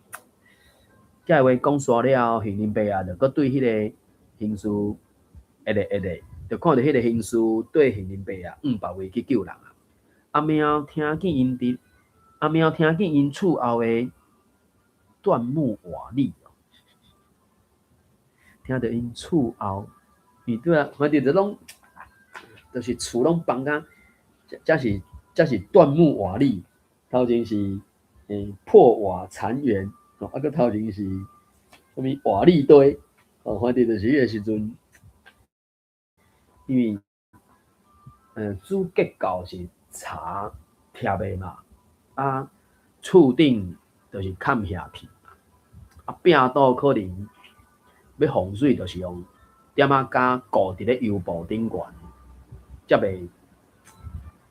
這个話講煞了後，杏仁伯啊，就閣對彼个刑事一个一个，就看著彼个刑事對杏仁伯啊，往別位去救人啊。阿喵聽見𪜶厝後的斷木瓦礫，聽著𪜶厝後，伊對啊，反正就攏，就是厝攏崩甲，這是斷木瓦礫，頭前是破瓦殘垣，哦，啊，閣頭前是啥物瓦礫堆，哦，反正就是彼个時陣，因為主結構是柴疊的嘛，啊，厝頂就是崁下去，啊，壁倒可能欲防水，就是用點仔膠糊佇咧油布頂懸，才袂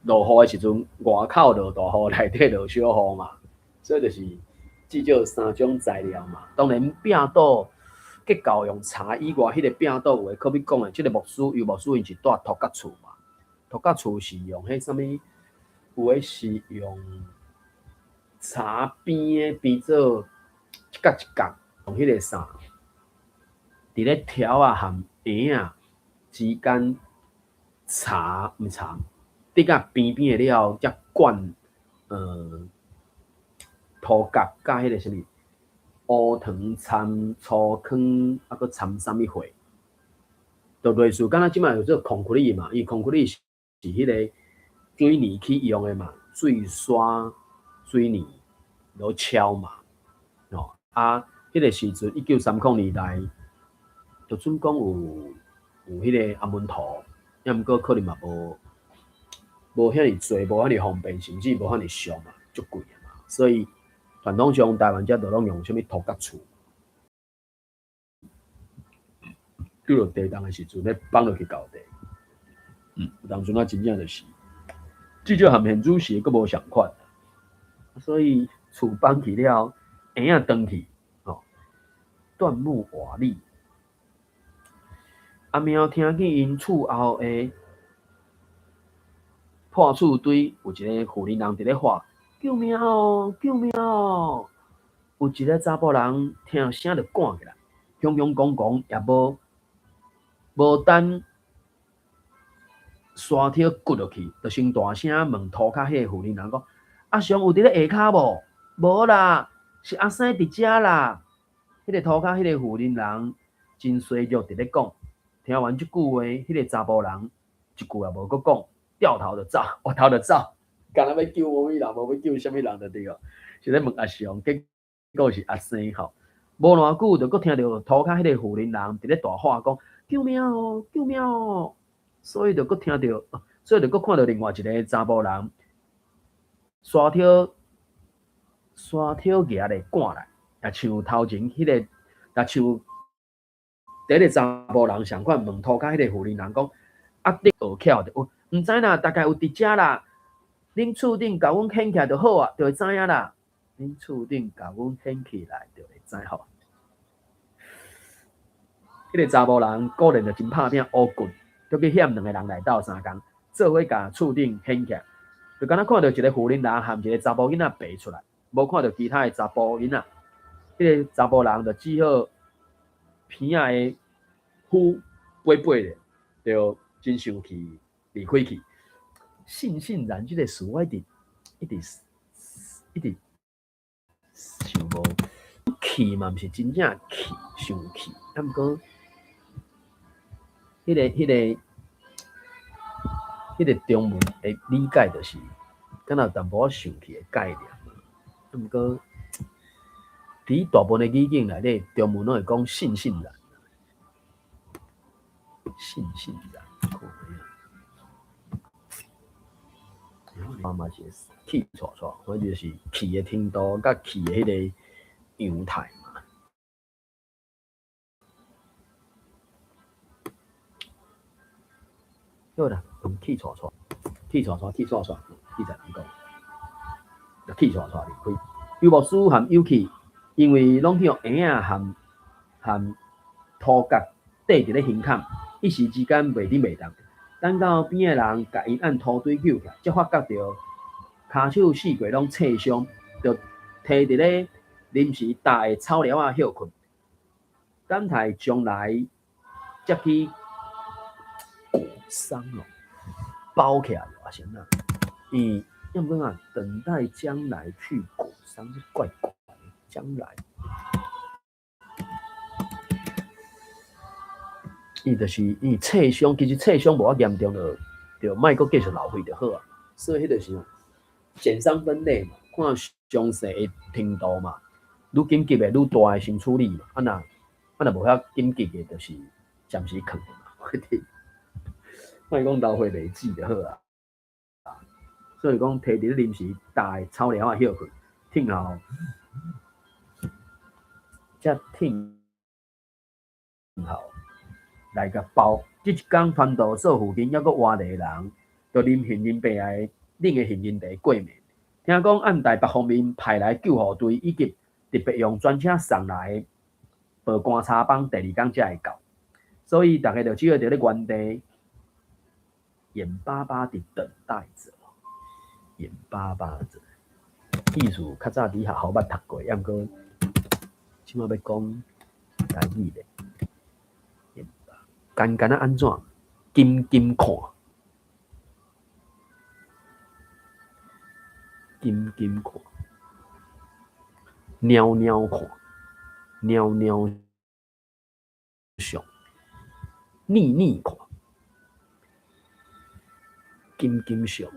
落雨的時陣，外口落大雨，內底落小雨嘛，所以就是至少三種材料嘛。當然壁倒結構用柴以外，彼个壁倒有的可欲講的，這个牧師尤牧師𪜶是住托角厝嘛，托角厝是用彼啥物？有的是用柴邊的邊做一角一角，用彼个啥，佇咧條仔和鞋仔之間柴毋是柴，滴甲邊邊的了後，才灌塗角佮彼个啥物烏糖摻粗糠，啊閣摻啥物貨，就類似敢若這擺有做 concrete 嘛，伊 concrete 是彼个水泥去用的嘛，水沙水泥落敲嘛，哦啊，彼个時陣1930年代，就準講有彼个阿門圖，抑毋過可能嘛無遐爾濟，無遐爾方便，甚至無遐爾俗嘛，足貴的嘛，所以傳統上台灣遮就攏用啥物塗角厝，拄著地動的時陣，咧放落去厚地。有當陣啊，真正就是，至少和現主時閣無仝款，所以厝放去了，鞋仔斷去，吼，斷木瓦礫。阿喵聽見𪜶厝後的破厝堆有一个婦人佇咧喊：救命哦！救命哦！有一个查埔人聽聲就趕起來，雄雄剛剛也無等沙鐵骨落去，就先大聲問塗跤彼个婦人人講：阿祥有佇咧下跤無？無啦，是阿生佇遮啦。彼个塗跤彼個婦人人真衰弱佇咧講。聽完這句話，彼个查埔人一句也無閣講，掉頭就走，回頭就走，敢若欲救無物人，無欲救啥物人就對了。是咧問阿祥，結果是阿生吼。無偌久，就閣聽著塗跤彼个婦人人佇咧大喊講：救命哦！救命哦！所以就閣聽著，所以就閣看著另外一个查埔人，沙鐵沙鐵蜈咧趕來，也像頭前彼个，也像第一个查埔人仝款問塗跤彼个婦人人講：啊，你學巧著有，毋知啦，大概有佇遮啦。恁厝頂共阮掀起來就好啊，就會知影啦。恁厝頂共阮掀起來就會知吼。彼个查埔人果然就真拍拚烏棍，就去險兩个人來鬥相共，做伙共厝頂掀起來，就敢若看著一个婦人人含一个查埔囡仔爬出來，無看著其他的查埔囡仔。彼个查埔人就只好鼻仔的呼飛飛咧，就真生氣離開去。悻悻然這个詞，我一直一直一直想無氣嘛，毋是真正氣生氣，啊毋過彼个中文的理解就是，敢若有淡薄仔生氣的概念嘛。啊毋過佇大部分的語境內底，中文攏會講悻悻然，悻悻然，看嘛是氣挫挫，反正就是氣的程度佮氣的彼个樣態嘛。好啦，用氣挫挫，氣挫挫，氣挫挫，記者人講，就氣挫挫離開。尤牧師含有氣，因為攏去予嬰仔含含塗角綴佇咧胸坎，一時之間袂振袂動。等到邊的人共𪜶按塗堆救起來，才發覺著跤手四界攏擦傷，就提佇咧臨時搭的草寮仔歇睏，等待將來才去裹傷哦，包起來啊，是按怎？伊抑毋過啊，等待將來去裹傷，怪怪。將來，伊就是伊擦傷，其實擦傷無遐嚴重就就莫閣繼續流血就好啊。所以彼就是檢傷分類嘛，看傷勢的程度嘛，愈緊急的愈大的先處理嘛。啊若啊若無遐緊急的，就是暫時囥嘛。莫講流血袂止就好啊。所以講，提佇咧臨時搭的草寮仔歇睏，聽候。才聽候來共包。這一工傳道所附近猶閣活一個人，就啉杏仁茶的啉个杏仁茶過暝。聽講按台北方面派來救護隊以及特別用專車送來的報棺柴枋，第二工才會到。所以逐家就只好佇咧原地眼巴巴佇等待著，眼巴巴著。意思較早佇學校捌讀過，抑毋過。這擺欲講台語咧，干干仔按怎？緊緊看，緊緊看，裊裊看，裊裊想，膩膩看，緊緊想，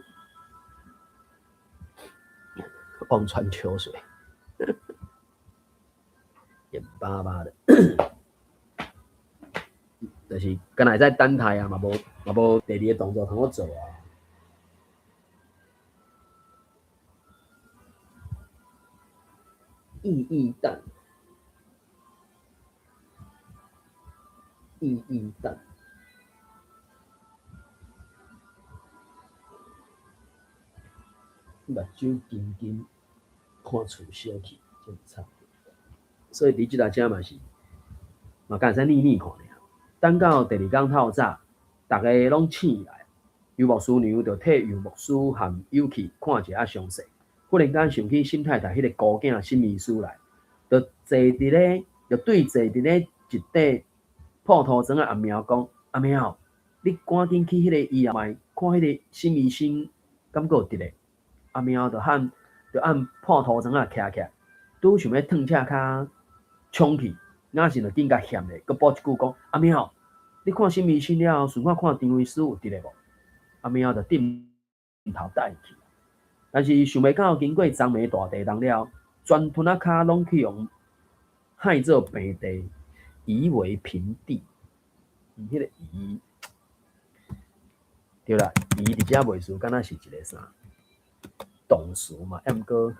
望穿秋水。眼巴巴的，就是敢若會使等待啊，嘛無嘛無第二个動作通好做啊。意義等，意義等，目睭金金看厝小去，真慘。所以佇這搭遮嘛是，嘛敢會使膩膩看爾。等到第二工透早，逐家攏醒來，尤牧師娘就替尤牧師和有氣看一下傷勢。忽然間想起沈太太彼個孤囝沈醫師來，就坐佇咧，就對坐佇咧一塊破塗床的阿喵講：阿喵，你趕緊去彼个醫院看彼个沈醫生敢閣有佇咧？阿喵就按就按破塗床仔徛起來，拄想欲褪赤跤衝去，雅信就緊共嫌咧，閣補一句講：阿喵，你看沈醫生了後，順看看張醫師有佇咧無？阿喵就點頭答應去。但是想袂到，經過欉暝大地動了，全屯仔跤攏去予害做平地，夷為平地。彼个夷，對啦，夷佇遮袂輸，敢若是一个啥動詞嘛，抑毋過。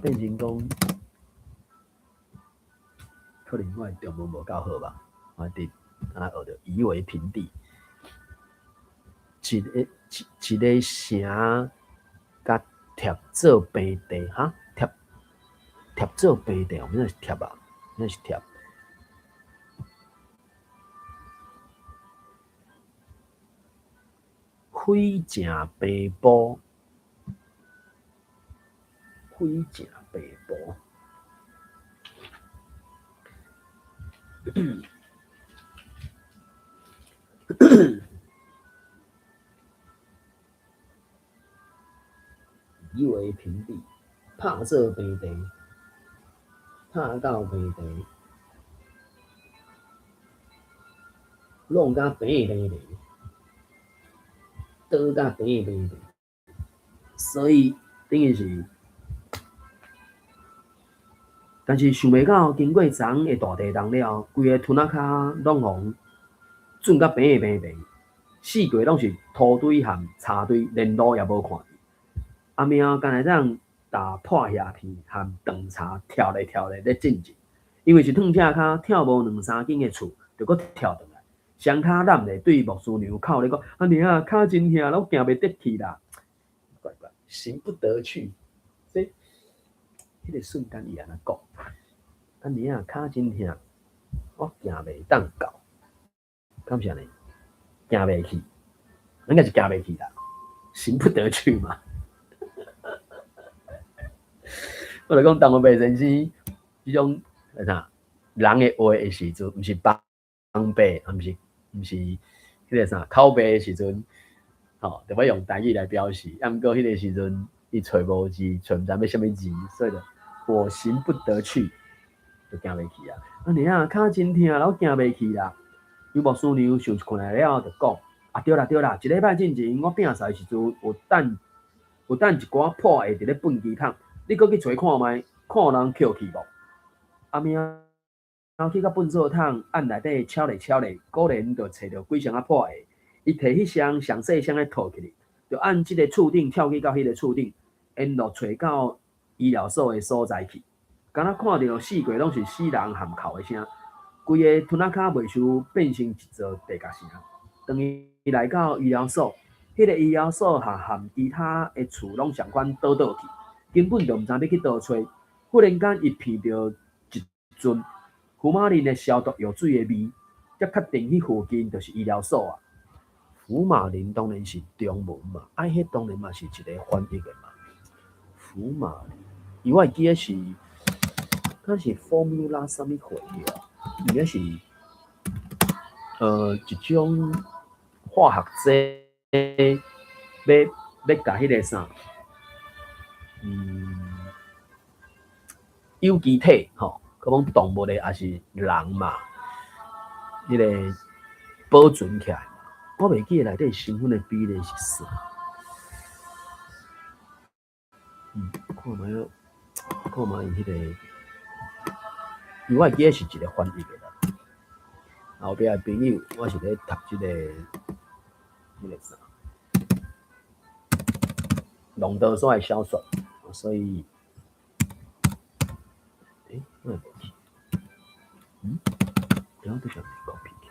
變成講，可能我的中文無夠好吧，我佇敢若學著夷為平地，一个一一个城，共貼做平地，哈，貼貼做平地，啥物是貼啊？啥物是貼？毀成平埔，毀成平埔。夷為平地，拍做平地，拍到平地，弄甲平平平。倒甲平平平，所以等於是，但是想袂到經過昨昏的大地動了，規个屯仔跤攏予震甲平平平，四界攏是土堆和柴堆，連路也無看見。阿喵敢會當踏破瓦片和斷柴跳咧跳咧咧進前，因為是褪赤跤，跳無兩三間的厝，就閣跳轉來，雙跤攬咧對牧師娘哭咧講：阿娘啊，跤真疼，我行袂得去啦。怪怪，行不得去。這彼個瞬間伊按呢講：阿娘啊，跤真疼，我行袂當到。敢是按呢？行袂去，應該是行袂去啦，行不得去嘛。我就講，當我白先生這種啥人的話的時陣，毋是旁白，毋是彼個啥口白的時陣，吼，就欲用台語來表示。啊，毋過彼個時陣伊揣無字，揣毋知欲啥物字，所以就我行不得去，就行袂去啊。阿娘啊，跤真疼，我行袂去啦。尤牧師娘想一困來了，就講：啊，對啦對啦，一禮拜進前我摒掃的時陣，有等一寡破鞋佇咧糞機桶，你閣去揣看覓，看有人抾去無？阿喵去到糞掃桶，按內底敲咧敲咧，果然就揣著幾雙仔破鞋。伊提彼雙上細雙的套起來，就按這个厝頂跳去到彼个厝頂，沿路揣到醫療所的所在去。敢若看著四界攏是死人和哭的聲，規个屯仔跤袂輸變成一座地獄城。當伊來到醫療所，彼个醫療所和其他的厝攏仝款倒倒去，根本就毋知欲去佗揣。忽然間，伊鼻著一陣福馬林的消毒藥水的味，才確定彼附近就是醫療所啊。福馬林當然是中文嘛，啊，彼當然嘛是一个翻譯的嘛。福馬林，伊我會記得是，敢是 formula 啥物貨啊？應該是，一種化學劑，欲共彼个啥，有機體吼，可講動物的抑是人嘛，彼个保存起來。我袂記得內底成分的比例是啥。看覓，看覓伊彼个，因為我會記得是一个翻譯的啦。後壁的朋友，我是咧讀這个，彼个啥，龍德山的小說，所以，我會無去？等下 copy 去。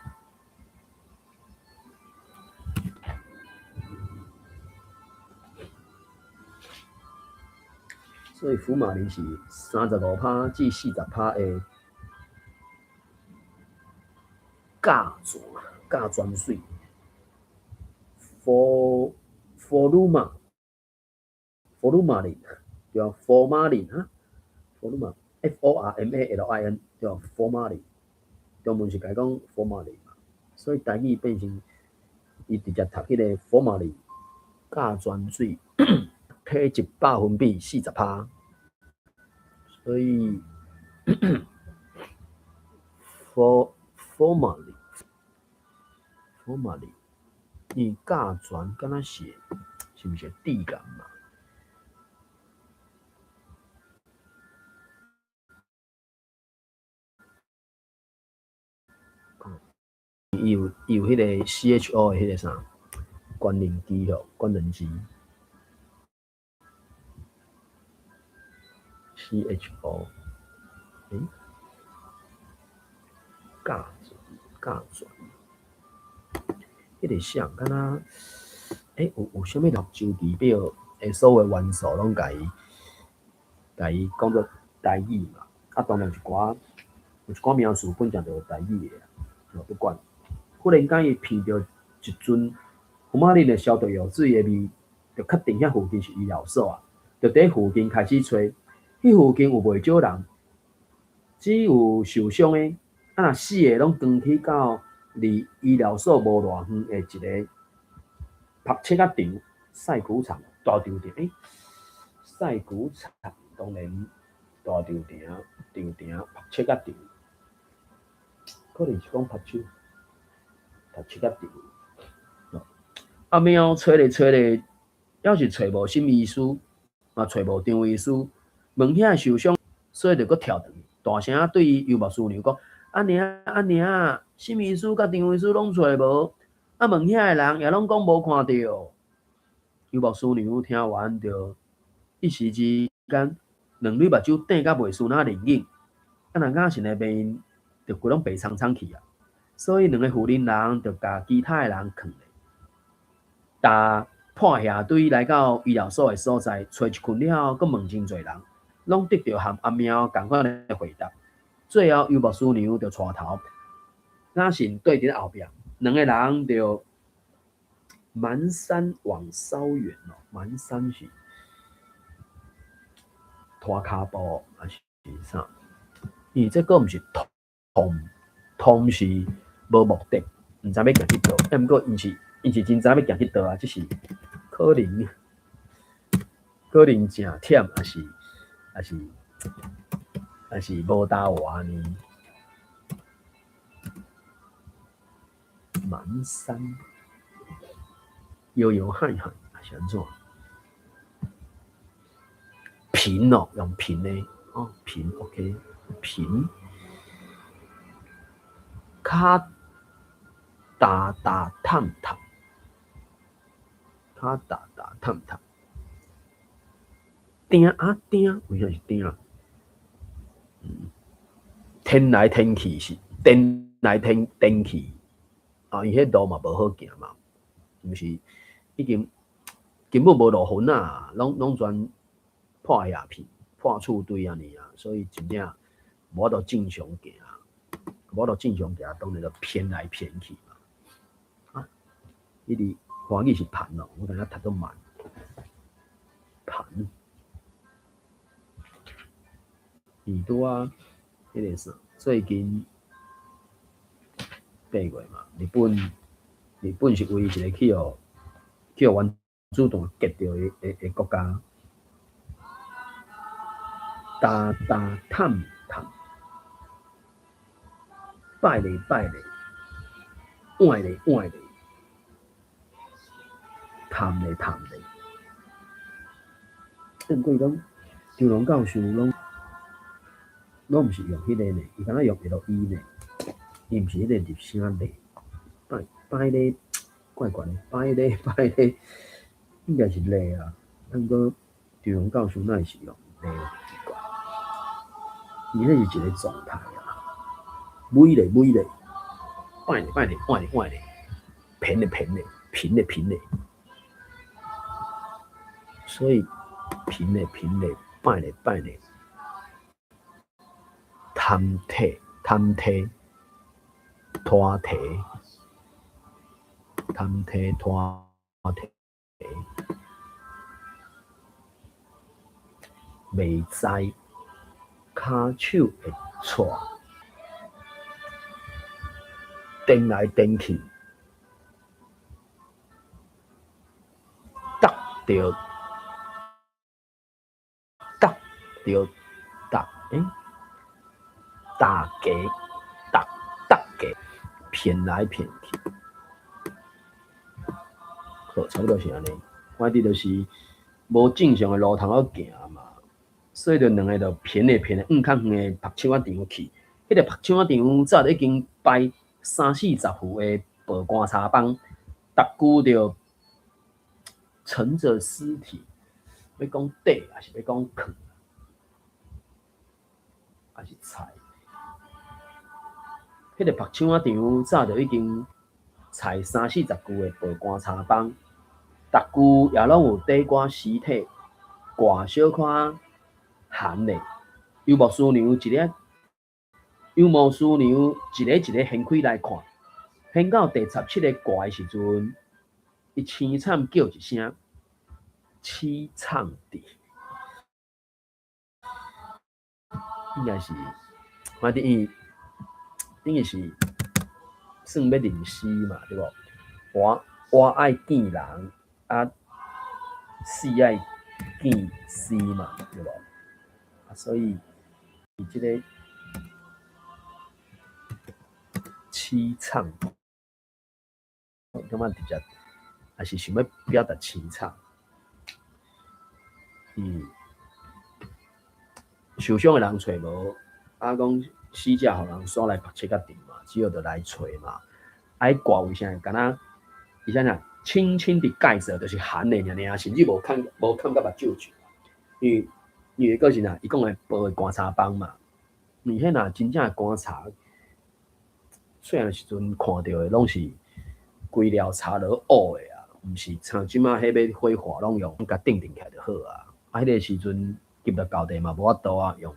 所以福馬林是35%至40%的甲醛，甲醛水。福魯馬，福魯馬林，對啊，福馬林哈，福魯馬，F O R M A L I N，對啊，福馬林，中文是共伊講福馬林嘛，所以台語變成伊直接讀彼个福馬林甲醛水，體積40%，所以 福馬林，伊甲醛敢若是是毋是致癌嘛？伊有彼个 C H O 的彼个啥官能基吼，官能基 C H O，甲醛甲醛，彼个像敢若，有啥物周期表的所有元素攏共伊講做台語嘛？啊，當然有一寡名詞本來就台語的啊，不管。忽然間，伊鼻著一陣福馬林的消毒藥水的味，就確定遐附近是醫療所啊，就佇附近開始揣。彼附近有袂少人，只有受傷的，啊若死的攏扛去到離醫療所無偌遠的一個曝七仔場、賽球場大球場。賽球場當然大球場、場場曝七仔場，可能是講曝手。曝七仔場，阿喵揣咧揣咧，猶是揣無沈醫師，嘛揣無張醫師，問遐受傷，所以就閣跳轉去，大聲對尤牧師娘講：阿娘阿娘，沈醫師佮張醫師攏揣無，啊問遐的人也攏講無看著。尤牧師娘聽完就一時之間，兩蕊目睭瞪甲袂輸那靈影，啊若雅神的面就規攏白蒼蒼去啊！所以兩个婦人人就共其他的人囥咧，踏破兄弟來到醫療所的所在，揣一群了後，閣問真濟人，攏得著和阿喵仝款的回答。最後，尤牧師娘就帶頭，雅神綴佇咧後壁，兩个人就蹣跚往稍遠哦，蹣跚是拖跤步抑是啥？因為這閣毋是通，通是無目的，毋知欲行去佗。啊，毋過𪜶是真知欲行去佗啊，只是可能誠忝，抑是無焦活呢？蹣跚，搖搖晃晃，抑是按怎？頻哦，用頻的哦，頻 OK，頻，跤踏踏探探，跤踏踏探探，定啊定，為啥是定？顛來顛去是顛來顛顛去，啊，伊彼路嘛無好行嘛，毋是已經根本無路痕啊，攏全破瓦片、破厝堆按呢啊，所以真正無法度正常行，無法度正常行，當然就偏來偏去嘛。啊，彼字華語是盤哦，我感覺讀做慢盤。伊拄仔彼个啥，最近8月嘛，日本是唯一一个去予原子彈擊著的國家。踏踏探探，拜咧拜咧，換咧換咧，探咧探咧。毋過伊攏張龍教授攏毋是用彼个呢，伊敢若用 L E 呢，伊毋是彼個入聲咧，拜拜咧怪怪的，拜咧拜咧，應該是咧啊，毋過張龍教授哪會是用咧？奇怪，伊彼是一個狀態啊，每咧每咧，拜咧拜咧，換咧換咧，偏咧偏咧，頻咧頻咧，所以頻咧頻咧，拜咧拜咧。貪體貪體拖提貪體拖提，袂知跤手會掣，顛來顛去，觸著觸著觸，欸？大家逐逐家騙來騙去，好，差不多是按呢。反正就是無正常的路通好行嘛，所以就兩个就騙來騙去，往較遠的曝手仔場去。彼個曝手仔場早就已經擺三四十副的薄棺柴枋，逐具就盛著屍體，欲講底，抑是欲講囥，抑是菜？彼個曝手仔場早就已經採三四十具的薄棺柴枋，逐具也攏有底掛屍體，掛小可寒咧。尤牧師娘一个，尤牧師娘一个一个掀開來看，掀到第17個掛的時陣，伊凄慘叫一聲，凄慘的，應該是，反正伊等於是算欲認死嘛，對無？活愛見人，啊，死愛見屍嘛，對無？啊，所以伊這個凄慘，感覺直接抑是想欲表達凄慘？受傷的人揣無，啊講死者予人徙來縛切較陣嘛，只好就來揣嘛。啊，彼掛為啥會敢若伊啥物？輕輕的蓋著，就是寒的爾爾，甚至無看甲目睭睭。因為閣是啥？伊講的布的棺柴枋嘛，因為彼若真正的棺柴，細漢時陣看著的攏是規條柴落烏的啊，毋是像這馬彼欲火化攏用共釘釘起來就好啊。啊，彼个時陣入來到地嘛無法度啊，用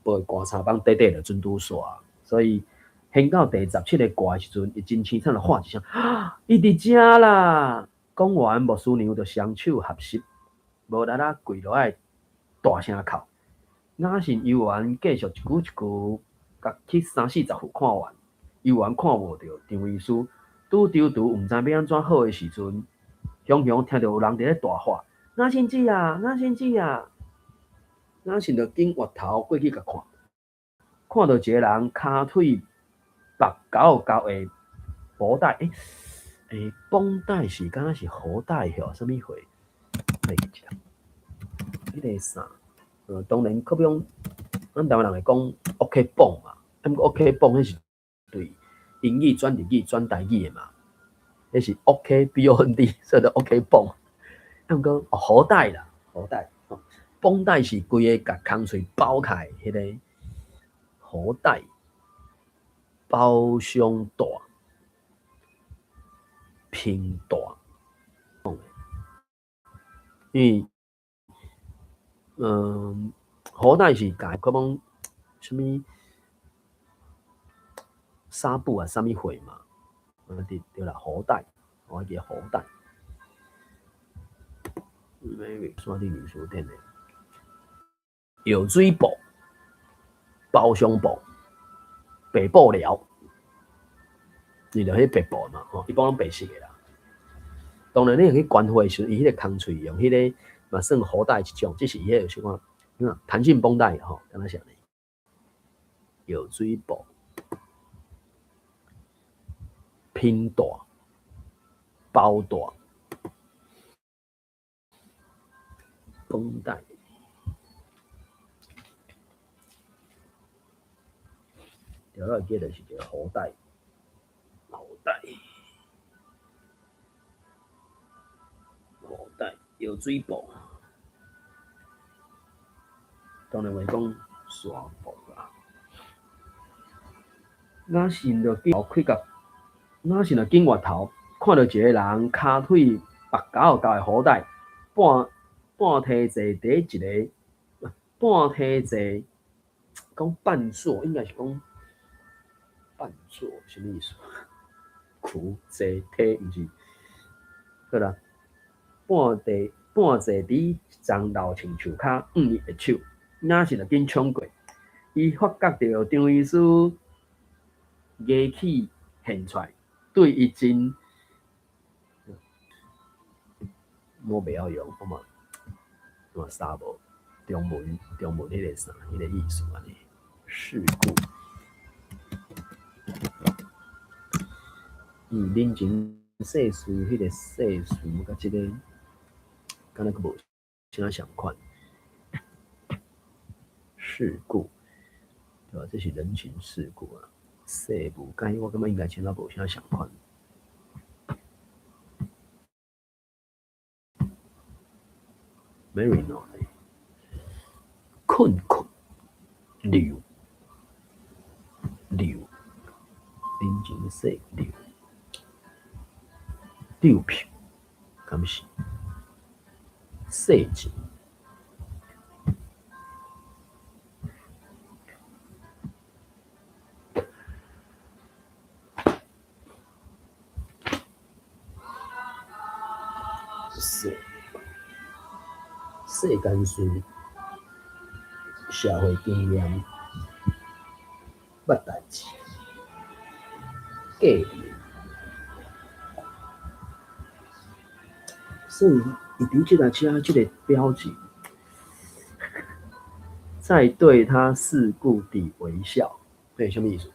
布的棺柴枋短短就準拄煞。所以掀到第17個卦的時陣，伊真凄慘就喊一聲：伊佇遮啦！講完，牧師娘就雙手合十，無力仔跪落來大聲哭。雅信猶原繼續一句一句，共去三四十幅看完，猶原看無著張醫師，拄躊躇毋知欲按怎好的時陣，雄雄聽著有人佇咧大喊：雅信姊啊，雅信姊啊！雅信就緊回頭過去共看，看著一个人跤腿縛厚厚的布帶，繃帶是敢若是盒帶吼，啥物貨？來一下，彼个啥？當然，可比講，咱台灣人會講 OK 繃嘛，啊，毋過 OK 繃彼是對英語轉日語轉台語的嘛，彼是 OK B O N D，所以就 OK 繃。啊，毋過哦，盒帶啦，盒帶，繃帶是規个共空喙包起來，彼个盒帶包傷帶、平帶，因為盒帶是共可講啥物紗布啊，啥物貨嘛？對對啦，盒帶，我還記得盒帶。山頂面書店的藥水布、包傷布、白布料，伊就彼白布嘛，吼，一般攏白色的啦。當然，你去關貨的時陣，伊彼個空喙用彼个嘛算盒帶一種，只是伊彼個小可彈性繃帶吼，敢若是按呢。藥水布、拼帶、包帶、繃帶，對，我會記得是一個盒帶，盒帶，盒帶，藥水布，當然會講紗布啦。雅信就緊開甲，雅信就緊回頭，看著一个人跤腿縛厚厚的盒帶，半梯坐佇一个，半梯坐，講半坐應該是講半坐，啥物意思？跍坐梯毋是，好啦，半坐佇一叢老樹樹跤，向伊握手，雅信就緊衝過，伊發覺著張醫師牙齒現出來，對伊真，我袂曉用，我嘛嘛查無中文彼个啥，彼个意思按呢？事故，人情世事，彼个世事佮這个，敢若閣無啥仝款。事故，對吧？這是人情世故啊。世務佮我感覺應該穿仔無啥仝款。Merino 困困溜溜人情世溜溜票，敢是世情？世間事，社會經驗，捌代誌，過濾。所以，伊佇這個遮這個標記，在對他世故地微笑，這是啥物意思？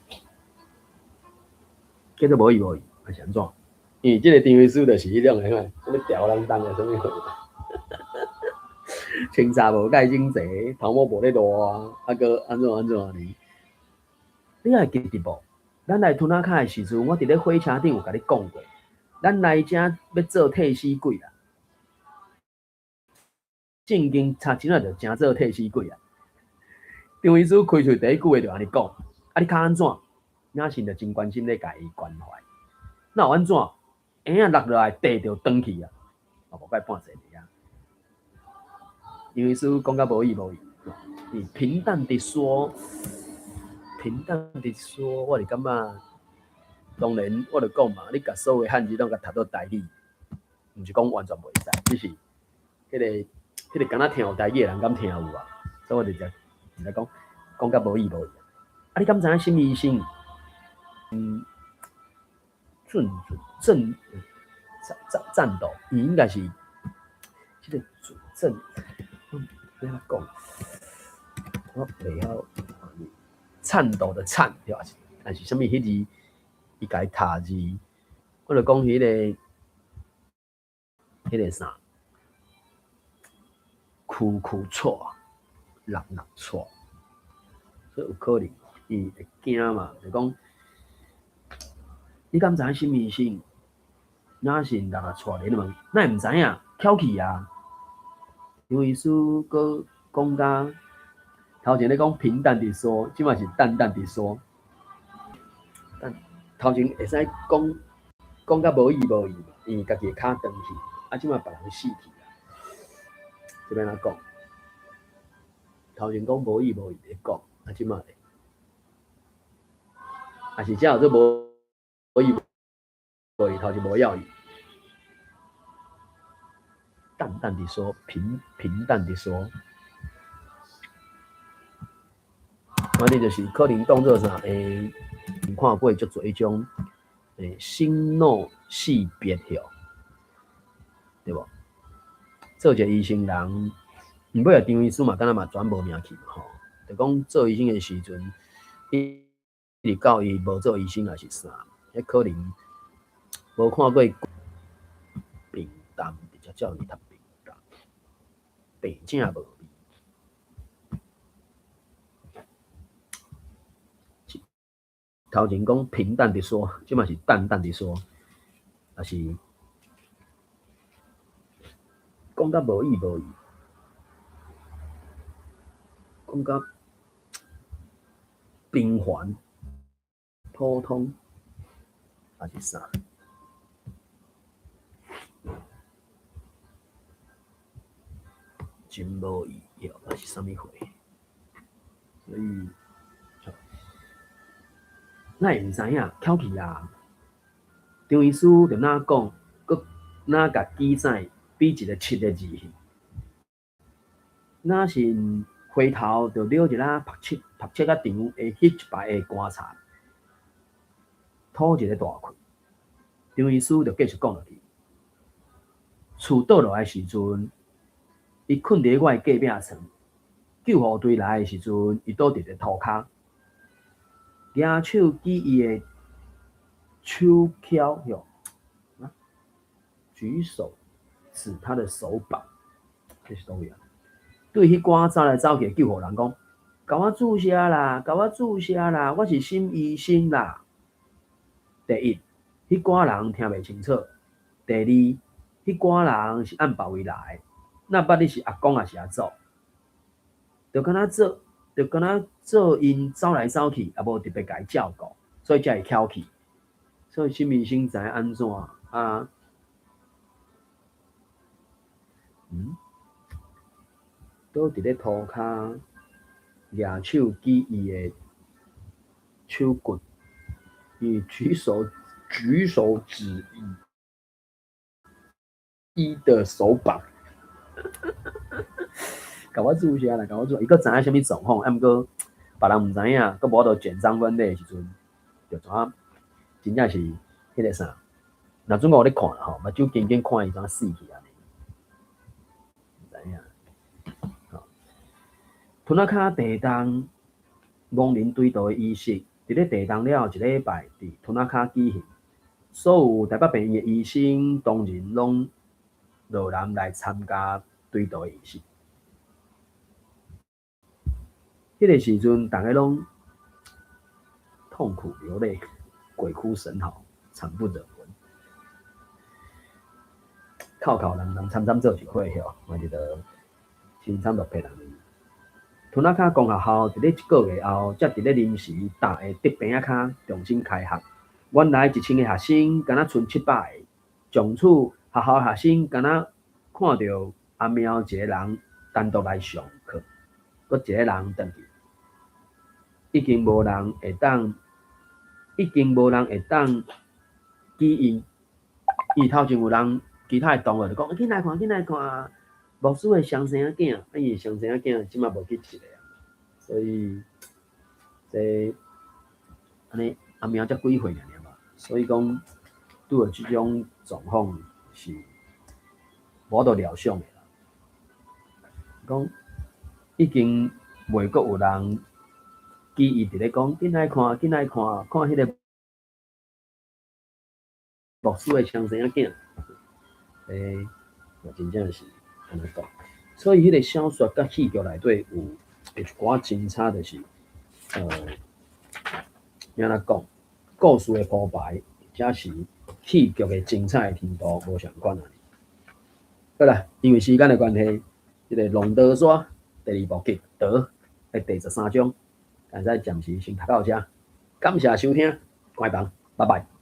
叫做無意無意，還是按怎？因為這個張醫師就是彼種的，啥物欲調人當的啥物貨？穿衫無蓋整齊，頭毛無咧亂啊，啊閣按怎按怎呢？你還會記得無？咱來吞仔跤的時陣，我佇咧火車頂有共你講過，咱來遮欲做替死鬼啦。正經賊真仔就成做替死鬼啊！張醫師開喙第一句話就按呢講，啊你較按怎？雅信就真關心咧共伊關懷。哪有按怎？嬰仔落落來，地就斷去啊！哦，無怪半歲爾。張醫師講甲無意無意，你平淡地說，平淡地說，我是感覺，當然我就講嘛，你共所有漢字攏共讀做台語，毋是講完全袂使，只是彼個敢若聽有台語的人敢聽有啊？所以我就直直講，講甲無意無意。啊，你敢知影沈醫生？嗯，準準正戰戰戰鬥，伊應該是這个準正，欲按怎講？我袂曉顫抖的顫對吧？還是啥物彼字？伊共伊讀字，我就講彼个啥？區區掣，搦搦掣，所以有可能伊會驚嘛？就講你敢知影沈醫生？若是搦搦掣咧，你問，哪會毋知影？翹起啊！張醫師閣講甲頭前咧講平淡地說，這馬是淡淡地說。但頭前會使講講甲無意無意嘛，因為家己的跤斷去，啊，這馬別人死去啊。這欲按怎講？頭前講無意無意咧講，啊，這馬咧，還是這叫做無意無意，頭前無要意。淡淡地說，平平淡地說，反正就是可能當做啥，看過足濟彼種，生老死別吼，對無？做一个醫生人，毋尾啊張醫師嘛，敢若嘛轉無名去嘛吼。就講做醫生的時陣，一直到伊無做醫生抑是啥，彼可能無看過平淡，直接叫你讀平淡，病正無味。頭前講平淡地說，這馬是淡淡地說，抑是講甲無意無意，講甲平凡、普通，抑是啥？真無意義，抑是啥物貨？所以，哪會毋知影？翹起啊！張醫師就若講，閣若共記載比一个七个字去。若是回頭就撩一下曝七曝七仔長的彼一排的棺材，吐一个大氣。張醫師就繼續講落去。厝倒落來時陣，伊睏佇我的隔壁床；救護隊來的時陣，伊倒佇咧塗跤，舉手舉伊的手蹺喲，舉手指他的手把，這是佗位啊？對彼寡走來走去的救護人講：共我注射啦，共我注射啦，我是沈醫生啦。第一，彼寡人聽袂清楚；第二，彼寡人是按別位來的，哪捌你是阿公抑是阿祖？就敢若做，就敢若做𪜶走來走去，也無特別共伊照顧，所以才會翹起。所以沈醫生知影按怎啊？嗯？倒佇咧塗跤，舉手舉伊的手骨，伊舉手指伊的手把，共我注射啦，共我注射，伊閣知影啥物狀況，啊毋過別人毋知影，閣無法度簡章分類的時陣，就怎啊？真正是彼个啥？若準我咧看吼，目睭緊緊看伊怎死去按呢？毋知影。吞仔跤地動，亡靈追悼的儀式，佇咧地動了一禮拜，佇吞仔跤舉行。所有台北病院的醫生當然攏羅南來參加追悼儀式。彼個時陣，逐家攏痛苦流淚，鬼哭神嚎，慘不忍聞。哭哭人人慘慘做一伙吼，嘛就著凄慘落魄人。圖納卡公學校佇咧一個月後，才佇咧臨時搭的竹棚仔跤重新開學。原來1000個學生，敢若賰700個。從此學校學生敢若看著阿喵一个人單獨來上課，閣一个人轉去，已經無人會當，已經無人會當記伊。伊頭前有人，其他的同學就講：緊來看，緊來看，牧師的雙生仔囝，啊，伊雙生仔囝這馬無去一个啊，所以這按呢阿喵才幾歲爾爾嘛，所以講拄著這種狀況是無法度料想的啦。講已經袂閣有人記伊佇咧講，緊來看，緊來看，看彼个牧師的雙生仔囝。欸，我真正是按呢講，所以彼个小說佮戲劇內底有一寡精彩，就是，按怎講，故事的鋪排，或者是戲劇的精彩的程度無相仝啊。好啦，因為時間的關係，這个浪淘沙第二部劇淘的第13章，現在暫時先讀到這，感謝收聽，關房，拜拜。